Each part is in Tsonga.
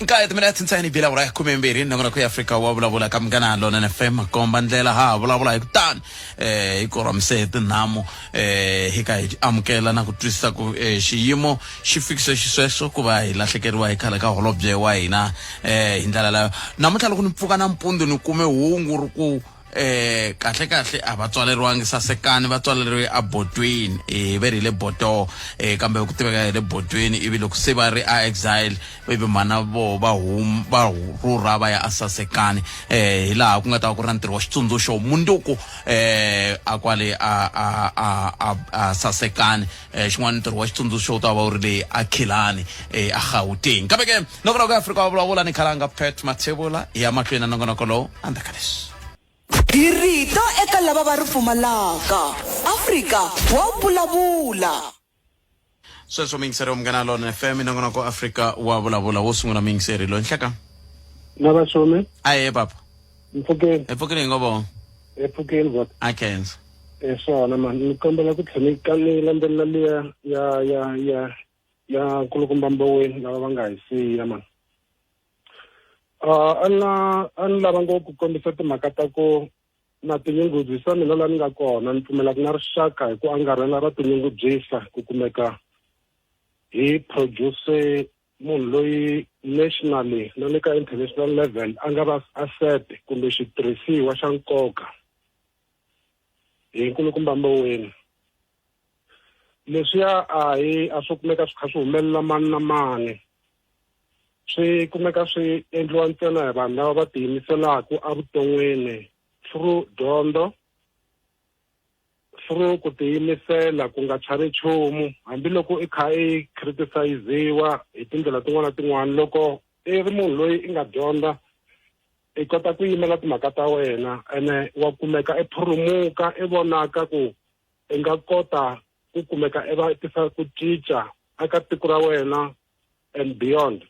Nkaye timinete ntsena yi bile awara ya 12, nongonoko ya Afrika wa Vulavula ka Munghana Lonene FM, komba ndlela. Ha vulavula hi ku tani hi korhamise tinhamu, hi ka hi amukela na ku twisisa ku xiyimo xi fikise xisweswo ku va hi lahlekeriwa hi khale ka holobye wa hina hi ndlela leyo. Namuntlha loko ni pfuka nampundzu, ni kume hungu ri ku kahle kahle a va tswaleriwangi Sasekani, va tswaleriwe a Botweni, ve ri hi le Boto, kambe ku tiveka hi le Botweni. Ivi loko se va ri a exile, ivi mhana vo va hum va rhurha va ya a Sasekani, hi laha ku nga ta va ku ri na ntirho wa xitsundzuxo munduku a kwale a Sasekani. Xin'wana ntirho wa xitsundzuxo wu ta va wu ri le a Khilani, a Gauteng. Kambe ke nongonoko ya Afrika wa Vulavula ni khalanga Pat Mathebula hi ya mahlweni na nongonoko lowu endzhaku ka leswi. Hi rito eka lava va ri pfumalaka. Afrika wa vulavula. Sweswo muyingiseri wa Munghana Lona FM, nongonoko Afrika wa Vulavula wo sungula. Muyingiseri loyi, nhleka. Na vaxomi. Aye papa. Mpfukeni. Hi pfukile hi ngo vona. Hi pfukeni vona. A khensa. Hi swona mani, ni kombela ku tlhela ni ka ni landzelela liya ya nkulukumba Mboweni lava va nga hi siya mani. A na a ni lava ngopfu ku kombisa timhaka ta ku na tinyungubyisa mina laha ni nga kona, ni pfumela ku na rixaka hi ku angarhela ra tinyungubyisa ku kumeka hi produce munhu loyi nationally na le ka international level a nga va asset kumbe xitirhisiwa xa nkoka hi nkulukumba Mboweni. Leswiya a hi a swo kumeka swi kha swi humelela mani na mani, swi kumeka swi endliwa ntsena hi vanhu lava va tiyimiselaka evuton'wini through dyondzo, through ku tiyimisela, ku nga chavi nchumu hambiloko i kha i criticiziwa hi tindlela tin'wana na tin'wana. Loko i ri munhu loyi i nga dyondza, i kota ku yimela timhaka ta wena, ene wa kumeka i phurumuka, i vonaka ku i nga kota ku kumeka i va tisa ku cinca eka tiko ra wena and beyond.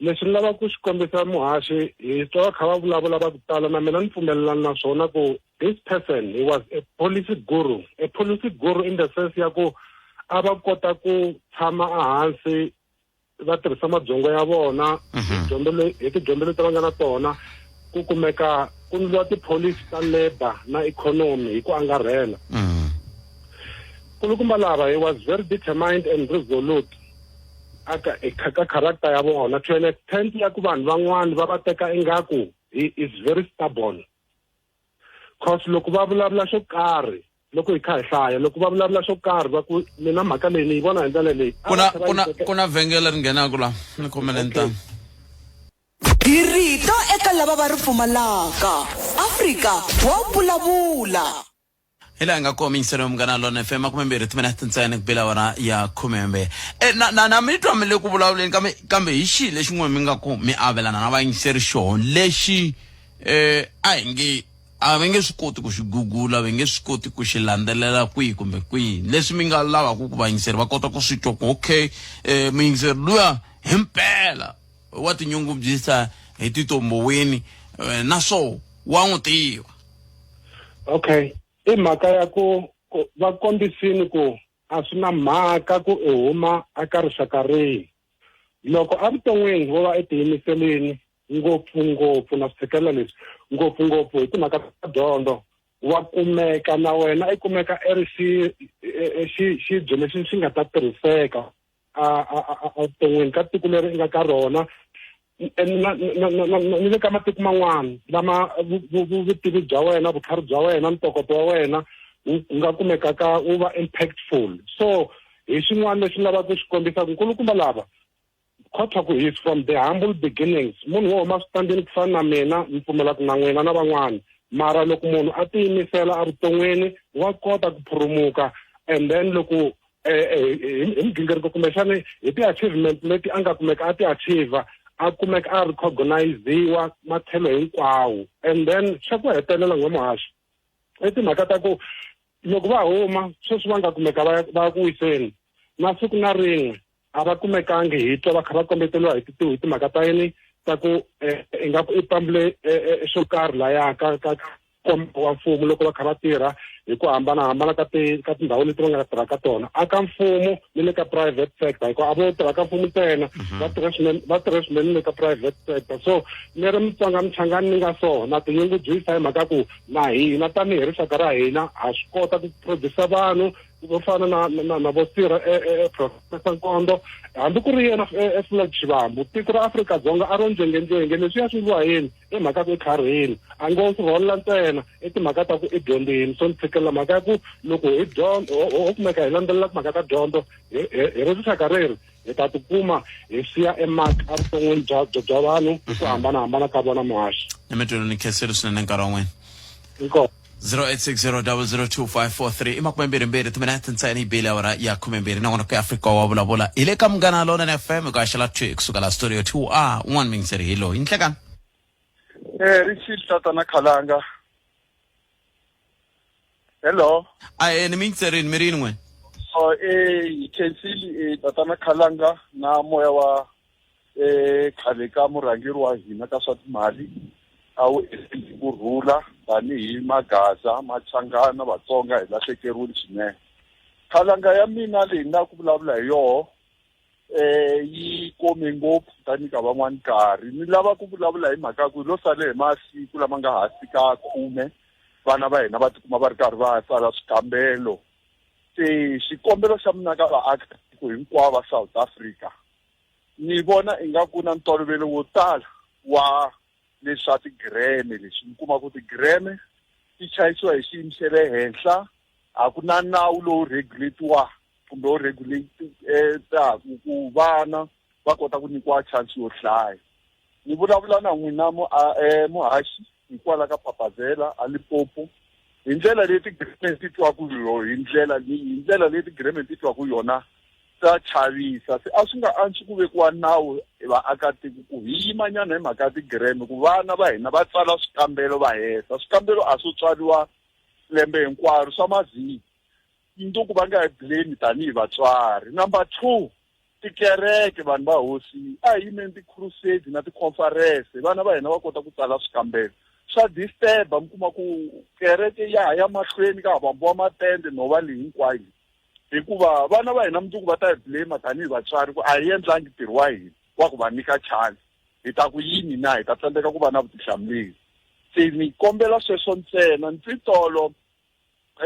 Leswi ni lava ku xi kombisa, muhaxi, hi twa va kha va vulavula va ku tala, na mina ni pfumelelana na swona ku this person, he was a policy guru, a policy guru in the sense ya ku a va kota ku tshama ehansi, va tirhisa mabyongo ya vona, dyondzo leyi, hi tidyondzo leti va nga na tona, ku kumeka ku ndliwa tipholisi ta labor na economy hi ku angarhela. Kulukumba lava, he was very determined and resolute aka ka character ya vona, to an extent ya ku vanhu van'wani va va teka ingaku he is very stubborn, cause loko va vulavula xo karhi, loko hi kha hi hlaya, loko va vulavula xo karhi, va ku mina mhaka leyi ni yi vona hi ndlela leyi. Ku na vhengele ri nghenaka la, ni khomele ntana. Hi rito eka lava va ri pfumalaka. Afrika wa vulavula. Hi laha hi nga kona, miyingiselo ya Munghana Lona FM, 20 timinete ntsena ku bela awara ya 12. Na mi twa mi le ku vulavuleni, kambe hi xihi lexi n'we mi nga ku mi avelana na vayingiseri xoho lexi a hi nge a va nge swi koti ku xi gugula, va nge swi koti ku xi landzelela kwihi kumbe kwihi, leswi mi nga lavaka ku vayingiseri va kota ku swi twa ku okay, muyingiseri luya himpela wa tinyungubyisa hi Tito Mboweni, na swo wa n'wi tiva? Okay, i mhaka ya ku va kombisini ku a swi na mhaka ku i huma eka rixaka rihi, loko evuton'wini wo va i tiyimiselini, ngopfungopfu na swi tshikelela leswi, ngopfungopfu hi timhaka ta dyondzo, wa kumeka na wena i kumeka i ri xi xibye lexi xi nga ta tirhiseka evuton'wini ka tiko leri i nga ka rona ni le ka matiko man'wana lama vutivi bya wena, vutlhari bya wena, ntokoto wa wena wu nga kumekaka wu va impactful. So hi xin'wana lexi ni lavaka ku xi kombisa ku nkulukumba lava khotha ku he's from the humble beginnings, munhu wo huma switandini ku fana na mina, ni pfumela ku na n'wina na van'wana, mara loko munhu a tiyimisela evuton'wini wa kota ku phurumuka. And then loko hi migingiriko kumbexani hi ti-achievement leti a nga kumeka a ti achieve, a kumeka a recogniziwa matlhelo hinkwawo. And then xa ku hetelela, n'we muhaxi, i timhaka ta ku loko va huma sweswi va nga kumeka va ya ku wiseni, na siku na rin'we a va kumekangi hi twa va kha va kombeteriwa hi timhaka ta yini ta ku ingaku i pambule xo karhi laya ka. wa mfumo loko va kha va tirha hi ku hambanahambana ka ti ka tindhawu leti va nga tirha ka tona a ka mfumo ni le ka private sector hikuva a vo tirha ka mfumo ntsena mhm. va tirhe swinene va tirhe swinene ni le ka private sector so ni ri mutsonga muchangani ni nga so na tinyungubyisa hi mhaka ku na hina tanihi rixaka ra hina ha swi kota ku producer vanhu vo fana na na na vo sir e, e, e, professor Nkondo hambi ku ri yena Floyd Shivambu tiko ra Afrika-Dzonga a ro ndzengendzenge leswiya swi vuriwa yini i mhaka ku i kharhini a ngo swi rholela ntsena i timhaka ta ku i dyondzini so ni tshikelela mhaka ya ku loko hi dyondzo ho kumeka hi landzelela timhaka ta dyondzo hi ri rixaka reri hi ta tikuma hi siya emark evuton'wini bya bya vanhu hi ku hambanahambana ka vona muhaxi ni mi twile ni khensile swinene nkarhi wa n'wina inkomu 0860002543 i makumembirhimbirhi timinete ntsena yi bile awara ya khumembirhi nakona ku afrika wa vulavula hi le ka munghana lonene fm ku haxela 2 kusuka la studio 2 a un'wana mingiseri hi loyi nhlekani eh richard tatana khalanga hello a ni mingiserini mi rini n'we so eh hi khensile eh tatana khalanga na moya wa eh khale ka murhangeri wa hina ka swa timali a wu endli ku rhula tanihi magaza machangana vatsonga hi lahlekeriwile swinene khalanga ya mina leyi ni nga ku vulavula hi yoho eh yi kome ngopfu ta nyika van'wani nkarhi ni lava ku vulavula hi mhaka ku lo sale hi masiku lama nga hansi ka khume vana va hina va tikuma va ri karhi va tsala swikambelo se xikombelo xa mina ka vaakatiko hinkwavo va South Africa ni vona ingaku na ntolovelo wo tala wa leswa tigireme leswi mi kuma ku tigireme ti chayisiwa hi xiyimo xa le henhla a ku na nawu lowu regulatiwa kumbe wu regulate-aku ku vana va kota ku nyikiwa chance yo hlaya ni vulavula na n'wina muhaxi hikwala ka Phaphazela a Limpopo hi ndlela leyi tigireme ti twaku yo hi ndlela hi ndlela leyi tigireme ti twaku yona ta chavisa se a swi nga antswi ku vekiwa nawu hi vaakatiko ku hi yimanyana hi mhaka ya tigireme ku vana va hina va tsala swikambelo va heta swikambelo a swo tswariwa lembe hinkwaro swa mavhiki mundzuku va nga hi blame tanihi vatswari number two tikereke vanhu va hosi a hi yimeni ti-crusade na ti-conference vana va hina va kota ku tsala swikambelo swa disturba mi kuma ku kereke ya ha ya mahlweni ka ha vambiwa matende nhova leyi hinkwayo hikuva vana va hina mundzuku va ta hi blame tanihi vatswari ku a hi endlangi ntirho wa hina wa ku va nyika chance hi ta ku yini na hi ta tsandzeka ku va na vutihlamuleri se ni kombela sweswo ntsena ndzi tolo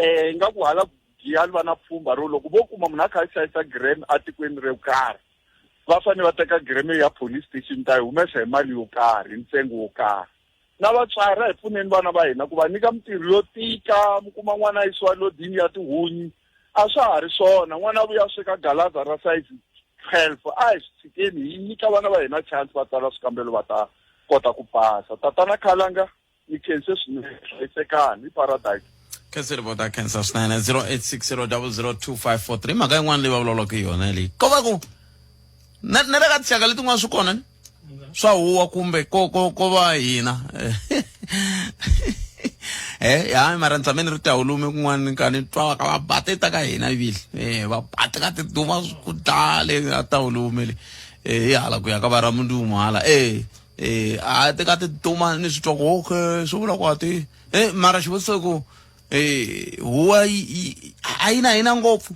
eh nga ku hala giyani va na pfhumba ro loko vo kuma munhu a kha a xavisa gram atikweni ro karhi va fanele va teka gram ya police station ta yi humesa hi mali yo karhi hi ntsengo wo karhi na vatswari a hi pfuneni vana va hina ku va nyika mintirho yo tika mi kuma n'wana a yisiwa lodini ya tihunyi a swa ha ri swona n'wana a vuya sweka galaza ra size 12 a hi swi tshikeni hi nyika vana va hina chance va tsala swikambelo va ta kota ku pasa tatana khalanga ni khense swinene hlayisekani i paradise khensile vota khensa swinene 0860002543 mhaka yin'wana leyi va vulavulaka hi yona leyi ko va ku na na le ka tinxaka letin'wana swi kona ni swa huwa kumbe ko ko ko va hina eh ya mara ni tshame ni ri tihulume kun'wana ka ni twa ka va bateta ka hina ivile eh va bate ka tiduma ku dlale a tihulume le eh hi hala ku ya ka va ramundumo hala eh eh a ti ka ti duma ni swi twa ku okay swi vula ku a ti eh mara xivutiso ku eh huwa a yi na hina ngopfu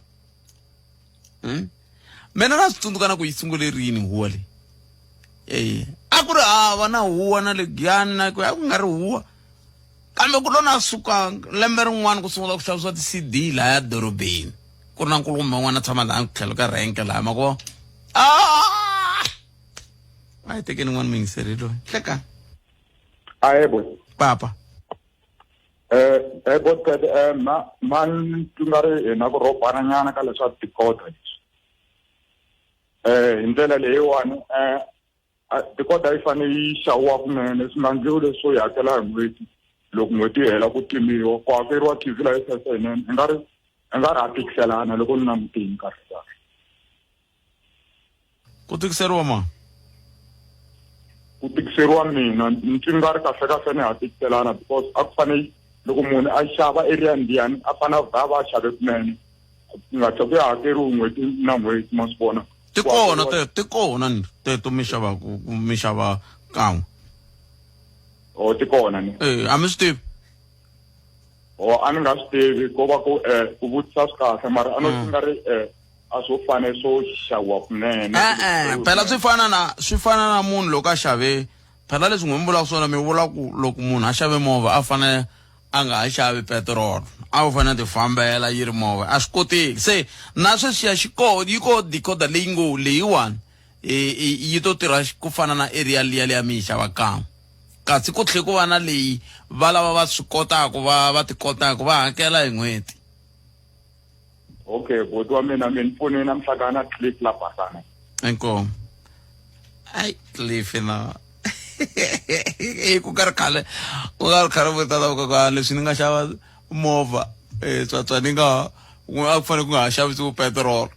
hmm? mina na swi tsundzuka na ku yi sungule rini huwa leyi eh a ku ri hava na huwa na le giyani na ku a ku nga ri huwa kambe ku lo na suka lembe rin'wana ku sungula ku xavisiwa ti-cd lahaya dorobeni ku ri na nkulukumba un'wana a tshama laha tlhelo ka renke laha ma ku ah! a hi tekeni n'wana muyingiseri loyi hlekani ae bo papa eh eh bo eh ma man ku nga ri hina ku rhobana nyana ka leswa tikoda leswi eh hi ndlela leyiwani eh tikoda yi fanele yi xaviwa kunene swi nga ndliwi leswo yi hakela hi n'hweti loko n'hweti yi hela ku timiwa ku hakeriwa tv layisense yinene i nga ri i nga ri ha tikiselana loko ni langutini kahle kahle ku tikiseriwa mani ku tikiseriwa mina ni twi nga ri kahle kahle ni ha tikiselana because a ku fanele loko munhu a xava area ndiyani a fanele a va a xave kunene nga tlhe ku ya hakeriwi n'hweti na n'hweti ma swi vona ti kona te ti kona ni teto mi xava mi xava kan'we o ti kona ni eh a mi swi tivi O a ni nga swi tivi ko va ku ku vutisa swi kahle mara a no swi nga ri a swo fane swo xaviwa kunene. E-e phela swi fana na swi fana na munhu loko a xave phela leswi n'wi mi vulaka swona mi vula ku loko munhu a xave movha a fanele a nga ha xavi petirolo a wu fanele a ti fambela yi ri movha a swi koteki se na sweswiya xi koho yi koho decoder leyi ngo leyiwani yi to tirha ku fana na area liya liya mi yi xava kan'we kasi ku tlhe ku va na leyi va lava va swi kotaka va va ti kotaka va hakela hi n'hweti. Okay boti wa mina mi ni pfunile namuntlha na cliff la basana. Inkomu. Ai cliff na ku nga ri khale ku nga ri khale vo tala ku leswi ni nga xava movha um tswatswa ni nga a ku fanele ku nga ha xavisiwi petirolo.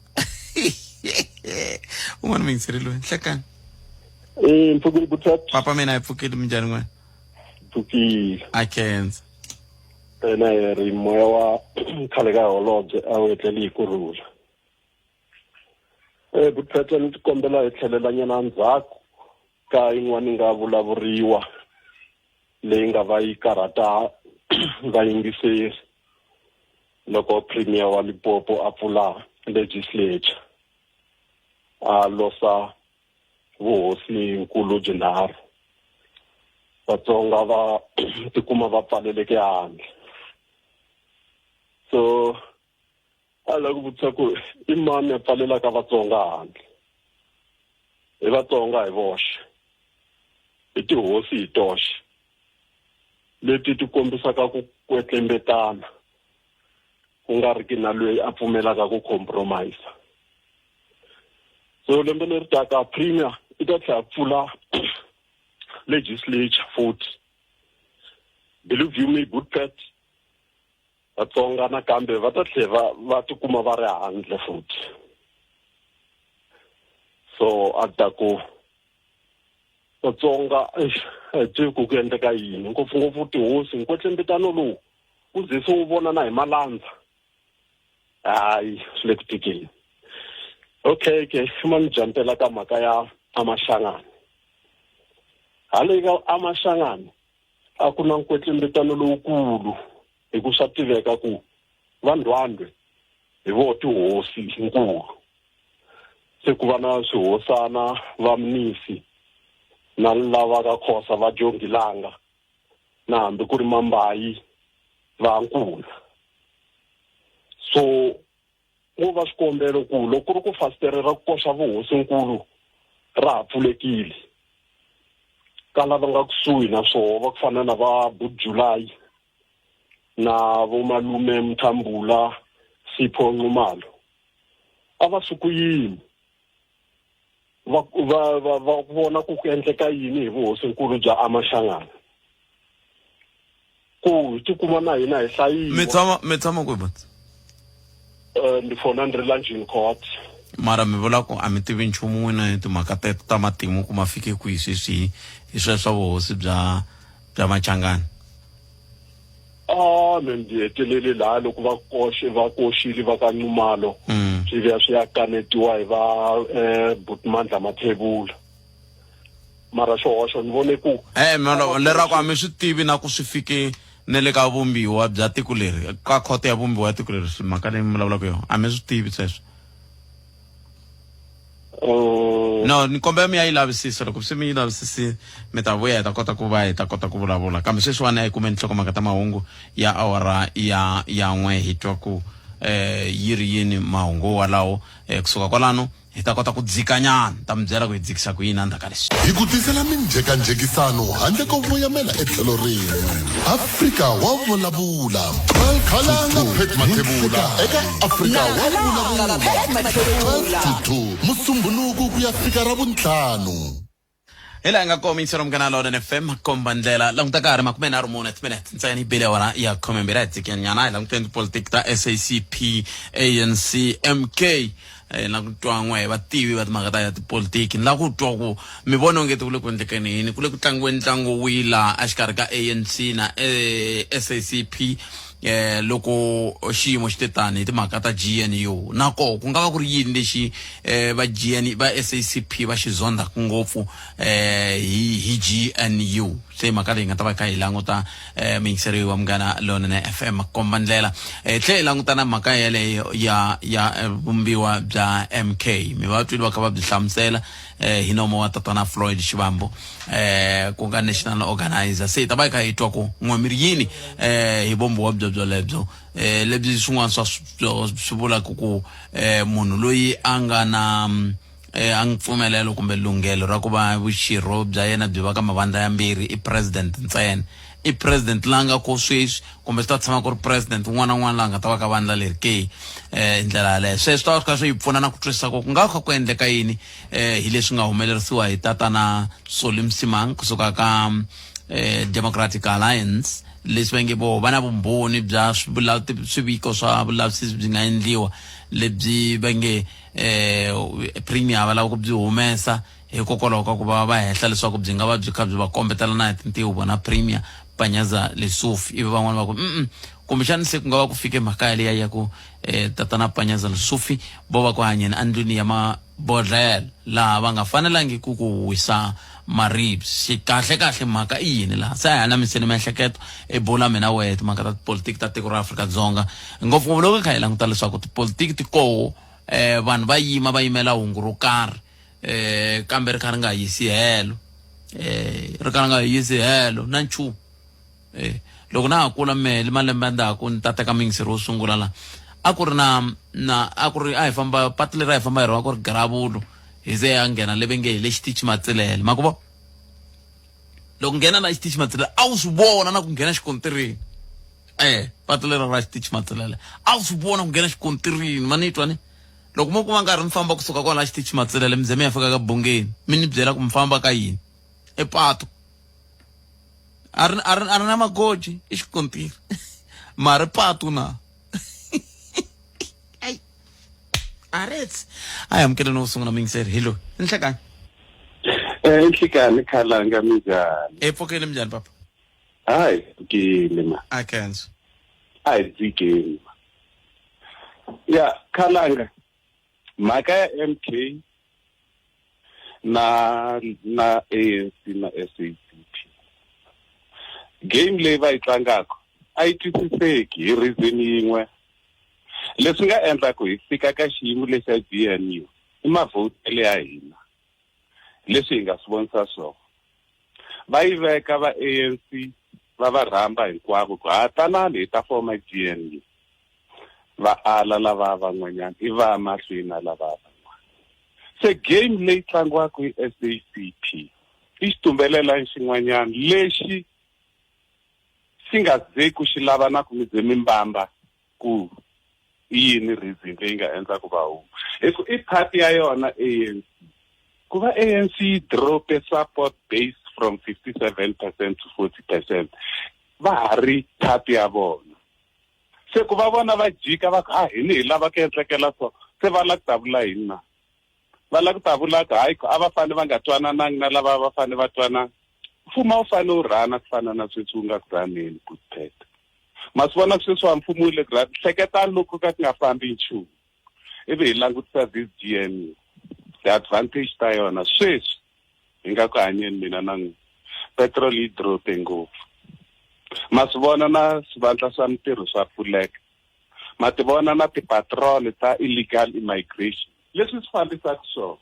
Un'wana muyingiseri loyi nhlekani. Eh, mpfukile buthat. Papa mina hi pfukile minjhani n'wina? Pfukile. A khensa. Ena hi ri moya wa khale ka holobye a wu etleli hi ku rhula. Eh buthat ni tikombela hi tlhelela nyana ndzhaku ka yin'wana yi nga vulavuriwa leyi nga va yi karhata vayingiseri loko premier wa Limpopo a pfula legislature a losa vuhosinkulu byinharhu Vatsonga va tikuma va pfaleleke handle so a lava ku vutisa ku i mani a pfalelaka Vatsonga handle i Vatsonga hi voxe i tihosi hi toxe leti ti kombisaka ku kwetlembetana ku nga ri ki na loyi a pfumelaka ku compromise so lembe leri taka premier i ta tlhela pfula legislature futhi believe you me good pet Vatsonga nakambe va ta tlhela va va tikuma va ri handle futhi so a ta ku Vatsonga a hi tivi ku ku endleka yini ngopfungopfu tihosi nkwetlembetano lowu wu ze se wu vona na hi malandza hayi swi le ku tikeni okay ke ma ni jampela ka mhaka ya amaxangani hale ka amaxangani a ku na nkwetlembetano lowukulu hi ku swa tiveka ku va Ndwandwe hi voho tihosi nkulu se ku va na swihosana va Mnisi na lava ka Khosa va Jongilanga na hambi ku ri Mambayi va Nkuna so Ku va xikombelo ku loko ku ri ku fasitere ra ku koxa vuhosinkulu ra ha pfulekile ka lava nga kusuhi na swoho va ku fana na va But July na vo malume Mthambula Sipho Nxumalo a va swi ku yini va va va va vona ku ku endleka yini hi vuhosinkulu bya Amashangana ku hi tikuma na hina hi hlayiwa mi tshama mi tshama kwihi bot Ni fona ni ri la Njhini Court. Mara mi vula ku a mi tivi nchumu n'wina hi timhaka teto ta matimu ku ma fike kwihi sweswi hi hi sweswo swa vuhosi bya bya Machangani. A me ndzi hetelele laha loko va koxe va koxile va ka Nxumalo swi vuya swi ya kanetiwa hi va Butmandla Mathebula. Mara xihoxo ni vone ku E-e mara leraku a mi swi tivi na ku swi fike ne le ka vumbiwa bya tiko leri ka khoto ya vumbiwa ya tiko leri swi mhaka leyi mi vulavulaka yona a mi swi tivi sweswo. No ni kombela mi ya yi lavisisa loko se mi yi lavisisile mi ta vuya hi ta kota ku va hi ta kota ku vulavula kambe sweswiwani a yi kumeni nhlokomhaka ta mahungu ya awara ya ya n'we hi twa ku yi ri yini mahungu walawo kusuka kwalano hi ta kota ku dzikanyana ta mi byela ku hi dzikisa ku yini endzhaku ka leswi. Hi ku tisela minjhekanjhekisano handle ko voyamela etlhelo rin'we. Afrika wa vulavula. Khalanga Pat Mathebula eka Afrika wa vulavula 12 to 2 Musumbhunuku ku ya fika Ravuntlhanu. Hi laha hi nga koma yingiselo Munghana Lonene FM komba ndlela languta ka ha ri makumenharhu mune timinete ntsena yi bile awara ya khomembirhi a hi tsikeni nyana hi languteni tipolitiki ta SACP ANC MK na ku twa n'we hi vativi va timhaka ta ya tipolitiki ni lava ku twa ku mi vona onge ti ku le ku endlekeni yini ku le ku tlangiweni ntlangu wihi laha exikarhi ka ANC na SACP. eh loko xiyimo xi te tani hi timhaka ta GNU na koho ku nga va ku ri yini lexi eh va GN va SACP va xi zondaka ngopfu eh hi hi GNU se mhaka leyi nga ta va kha hi languta eh muyingiseri wa Munghana Lonene FM komba ndlela eh tlhe hi languta na mhaka yeleyo ya ya eh, vumbiwa bya MK mi va twile va kha va byi hlamusela eh hi nomo wa tatana Floyd Shivambu eh ku nga national organizer se hi ta va hi kha hi twa ku n'we mi ri yini eh hi vumbiwa byo byolebyo eh lebyi swin'wana swa swi vulaka ku eh munhu loyi a nga na eh a mpfumelelo kumbe lunghelo ra ku va vuxirho bya yena byi va ka mavandla yambirhi i president ntsena i president la nga ko sweswi kumbe swi ta tshama ku ri president un'wana na un'wana la nga ta va ka vandla leri ke eh hi ndlela yaleyo sweswi swi ta va swi kha swi yi pfuna na ku twisisa ku ku nga kha ku endleka yini eh hi leswi nga humelerisiwa hi tatana Solly Msimang kusuka ka eh Democratic Alliance leswi va nge vo va na vumbhoni bya swiviko swa vulavisisi byi nga endliwa lebyi va nge eh premier va lava ku byi humesa hikokwalaho ka ku va va hehla leswaku byi nga va byi kha byi va kombetela na hi tintiho vona premier Panyaza Lesufi ivi van'wana va ku mm kumbexani se ku nga va ku fike mhaka yaleya ya ku eh, tatana Panyaza Lesufi vo va ku hanyeni endlwini ya mabodlhela laha va nga fanelangi ku ku wisa maribye xi kahle kahle mhaka i yini laha se a hi anamiseni miehleketo i bula mina wehe timhaka ta tipolitiki ta tiko ra Afrika-Dzonga ngopfungopfu loko hi kha hi languta leswaku tipolitiki ti koho eh, vanhu va yima va yimela hungu ro karhi eh kambe ri kha ri nga yisi helo eh ri kha ri nga yisi helo na nchumu eh loko na ha kula mehe malembe ya ndzhaku ni ta teka muyingiseri wo sungula la a ku ri na na a ku ri a hi famba patu leri a hi famba hi rona ku ri gravulu hi ze ya nghena le ve nge hi le xitichi matsilele ma ku vo loko nghena la xitichi matsilele a wu swi vona na ku nghena xikontirini eh patu leri ra xitichi matsilele a wu swi vona ku nghena xikontirini ma ni twa ni loko mo kuma nkarhi mi famba kusuka kwala xitichi matsilele mi ze mi ya fika ka bungeni mi ni byela ku mi famba ka yini i patu a ri a ri a ri na magoji i xikontiri mara patu na ai arets a hi amukele no sungula muyingiseri hi loyi i nhlekani Eh nhlikani khalanga minjhani? E pfukile minjhani papa? Hayi pfukile ma. A khensa. A hi dzikeni ma. Ya khalanga mhaka ya MK na na ANC na SACP game leyi va yi tlangaka a yi twisiseki hi reason yin'we leswi nga endla ku hi fika ka xiyimo lexi xa GNU i mavhotele ya hina leswi hi nga swi vonisa swona va yi veka va ANC va va rhamba hinkwavo ku ha tanani hi ta foma GNU va ala lava van'wanyana i va mahlweni na lava van'wana se game leyi tlangiwaka hi SACP i xitumbelelani xin'wanyana lexi xi nga zeku xi lava na ku mi ze mi mbamba ku i yini reason leyi nga endla ku va huma hi ku i party ya yona ANC ku va ANC yi drope support base from 57 percent to 40 percent va ha ri party ya vona se ku va vona va jika va ku ha hini hi lava ku endlekela so se va la ku ta vula yini na va la ku ta vula ku hayi a va fane va nga twananangi na lava va fane va twanana mfumo a wu fane wu rhana ku fana na sweswi wu nga ku rhaneni ku phetha ma swi vona sweswiwa mfumo wu le ku rhana hleketani loko ka ku nga fambi nchumu ivi hi langutisa this G_M_U ti-advantage ta yona sweswi hi nga ku hanyeni mina na n'wina petrol yi drop-e ngopfu ma swi vona na swivandla swa mintirho swa pfuleka ma ti vona na ti-patrol ta illegal immigration leswi swi fambisaka swona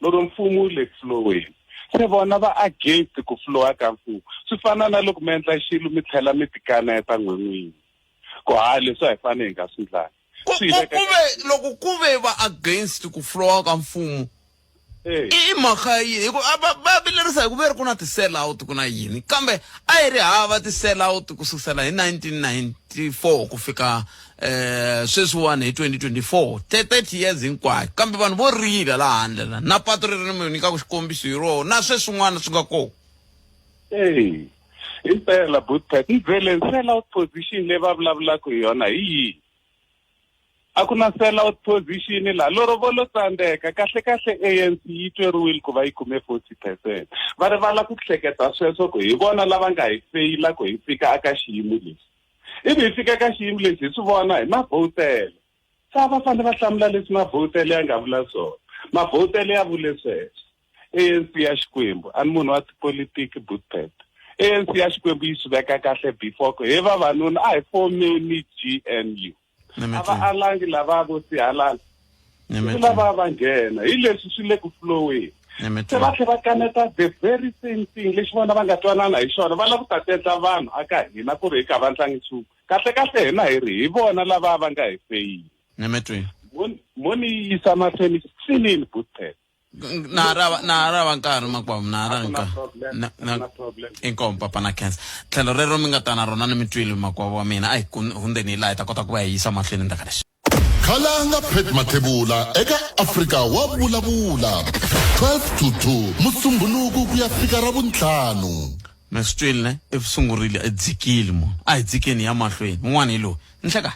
loko mfumo wu le ku floweni se vona va against ku flowa ka mfumo swi fana na loko mi endla xilo mi tlhela mi tikaneta n'we n'wini ku hayi leswi a hi fanele hi nga swi ndlanga kuve loko ku ve va against ku flowa ka mfumo i mhaka yini hi ku va vilerisa hi ku ve ri ku na ti-sell out ku na yini kambe a yi ri hava ti-sell out ku sukisela hi 1994 ku fika eh sweswiwani hi 2024 30 years hinkwayo kambe vanhu vo rila laha handle la na patu ri ri mi nyikaka xikombiso hi rona na sweswin'wana swi nga kona eyi impela bootpat ni byeleni sell out position leyi va vulavulaka hi yona hi yihi a ku na sell out position laha loro vo lo tsandzeka kahle kahle ANC yi tweriwile ku va yi kume 40 percent va rivala ku hleketa sweswo ku hi vona lava nga hi feyila ku hi fika aka xiyimo lexi Ivi hi fika ka xiyimo lexi hi swi vona hi mavhotele. Se a va fanele va hlamula leswi mavhotele ya nga vula swona. Mavhotele ya vule sweswo. ANC ya Xikwembu a ni munhu wa tipolitiki Bootpet. ANC ya Xikwembu yi swi veka kahle before ku he vavanuna a hi fomeni GNU. A va alangi lava vo sihalala. Lava va nghena hi leswi swi le ku floweni. Se va tlhe va kaneta the very same thing lexi vona va nga twanana hi xona va lava ku ta tendla vanhu aka hina ku ri hi ka va ntlangi nchumu. Kahle kahle hina hi ri hi vona lava va nga hi feyila. Mo ni yisa mahlweni sinini Bootpet. Na ra na ra va nkarhi makwavo na ra nkarhi na inkomu papa na khensa tlhelo rero mi nga ta na rona ni mi twile makwavo wa mina a hi hundzeni hi laha hi ta kota ku va hi yisa mahlweni ndzhaku ka leswi. Khalanga Pat Mathebula eka Afrika wa vulavula 12 to 2 Musumbhunuku ku ya fika Ravuntlhanu. Mi swi twile ne i sungurile i dzikile munhu a hi dzikeni ya mahlweni un'wana hi loyi nhleka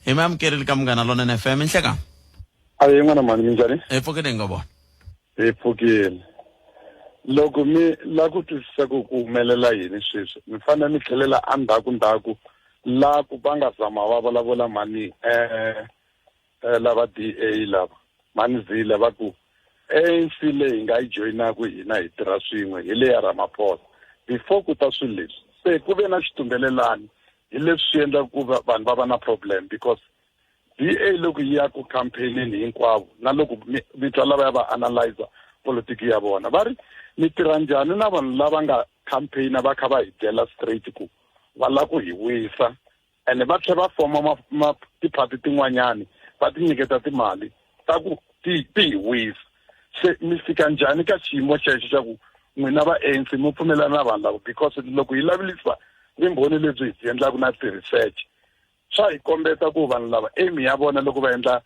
hi mi amukerile ka Munghana Lonene FM nhleka. Ayi n'wana mhani minjhani? Hi pfukile hi nga vona. Hi pfukile. Loko mi la ku twisisa ku ku humelela yini sweswi mi fanele mi tlhelela endzhaku ndzhaku la ku va nga zama va vulavula mhani eh lava DA lava mhani Zille va ku ANC leyi hi nga yi joyinaku hina hi tirha swin'we hi leya Ramaphosa before ku ta swilo leswi se ku ve na xitumbelelani hi leswi swi endlaka ku vanhu va va na problem because DA loko yi ya ku campaigneni hinkwavo na loko mi twa lava ya va analyzer politiki ya vona va ri mi tirha njhani na vanhu lava nga campaigna va kha va hi byela straight ku va lava ku hi wisa ene va tlhela va foma tiphati tin'wanyani va ti nyiketa timali ta ku ti ti hi wisa se mi fika njhani ka xiyimo xexo xa ku n'wina va ANC mi pfumelana na vanhu lava because loko hi lavisisa vumbhoni lebyi hi byi endlaka na ti-research swa hi kombeta ku vanhu lava aim ya vona loko va endla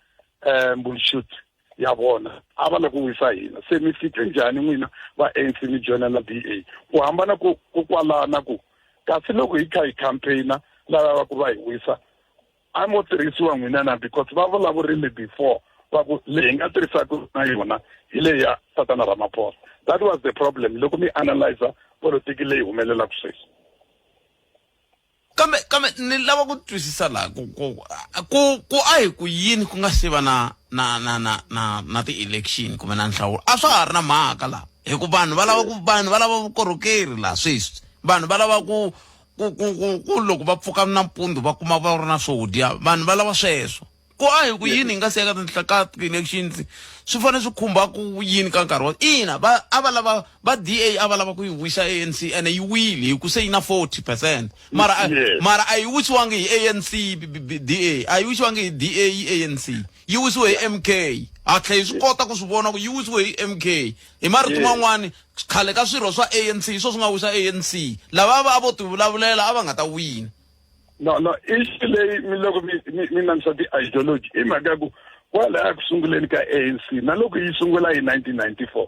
um bullshit ya vona a va lava ku wisa hina se mi fike njhani n'wina va ANC mi joyina na DA ku hambana ku ku kwalana ku kasi loko hi kha hi campaigna lava va ku va hi wisa a mo tirhisiwa n'wina na because va vulavurile before va ku leyi hi nga tirhisaka na yona hi leyi ya tatana Ramaphosa that was the problem loko mi analyza politiki leyi humelelaka sweswi. Kambe kambe ni lava ku twisisa laha ku ku ku ku a hi ku yini ku nga se va na na na na na na ti-election kumbe na nhlawulo a swa ha ri na mhaka laha hi ku vanhu va lava ku vanhu va lava vukorhokeri laha sweswi vanhu va lava ku ku ku ku ku loko va pfuka nampundzu va kuma va ri na swo dya vanhu va lava sweswo ku a hi ku yini hi nga se ya ka tinhla ka ti-elections swi fanele swi khumba ku yini ka nkarhi wa ina va a va lava va DA a va lava ku yi wisa ANC ene yi wile hi ku se yi na 40 percent mara a, Yes. mara a yi wisiwangi hi ANC B- B- DA a yi wisiwangi hi DA yi ANC yi wisiwe hi MK ha tlhe hi swi kota ku swi vona ku yi wisiwe hi MK hi marito Yes. man'wani khale ka swirho swa ANC hi swo swi nga wisa ANC lava va vo tivulavulela a va nga ta wina no no issue leyi mi loko mi mi mi langusa ti-ideology i mhaka ya ku kwalaya ku sunguleni ka ANC na loko yi sungula hi 1994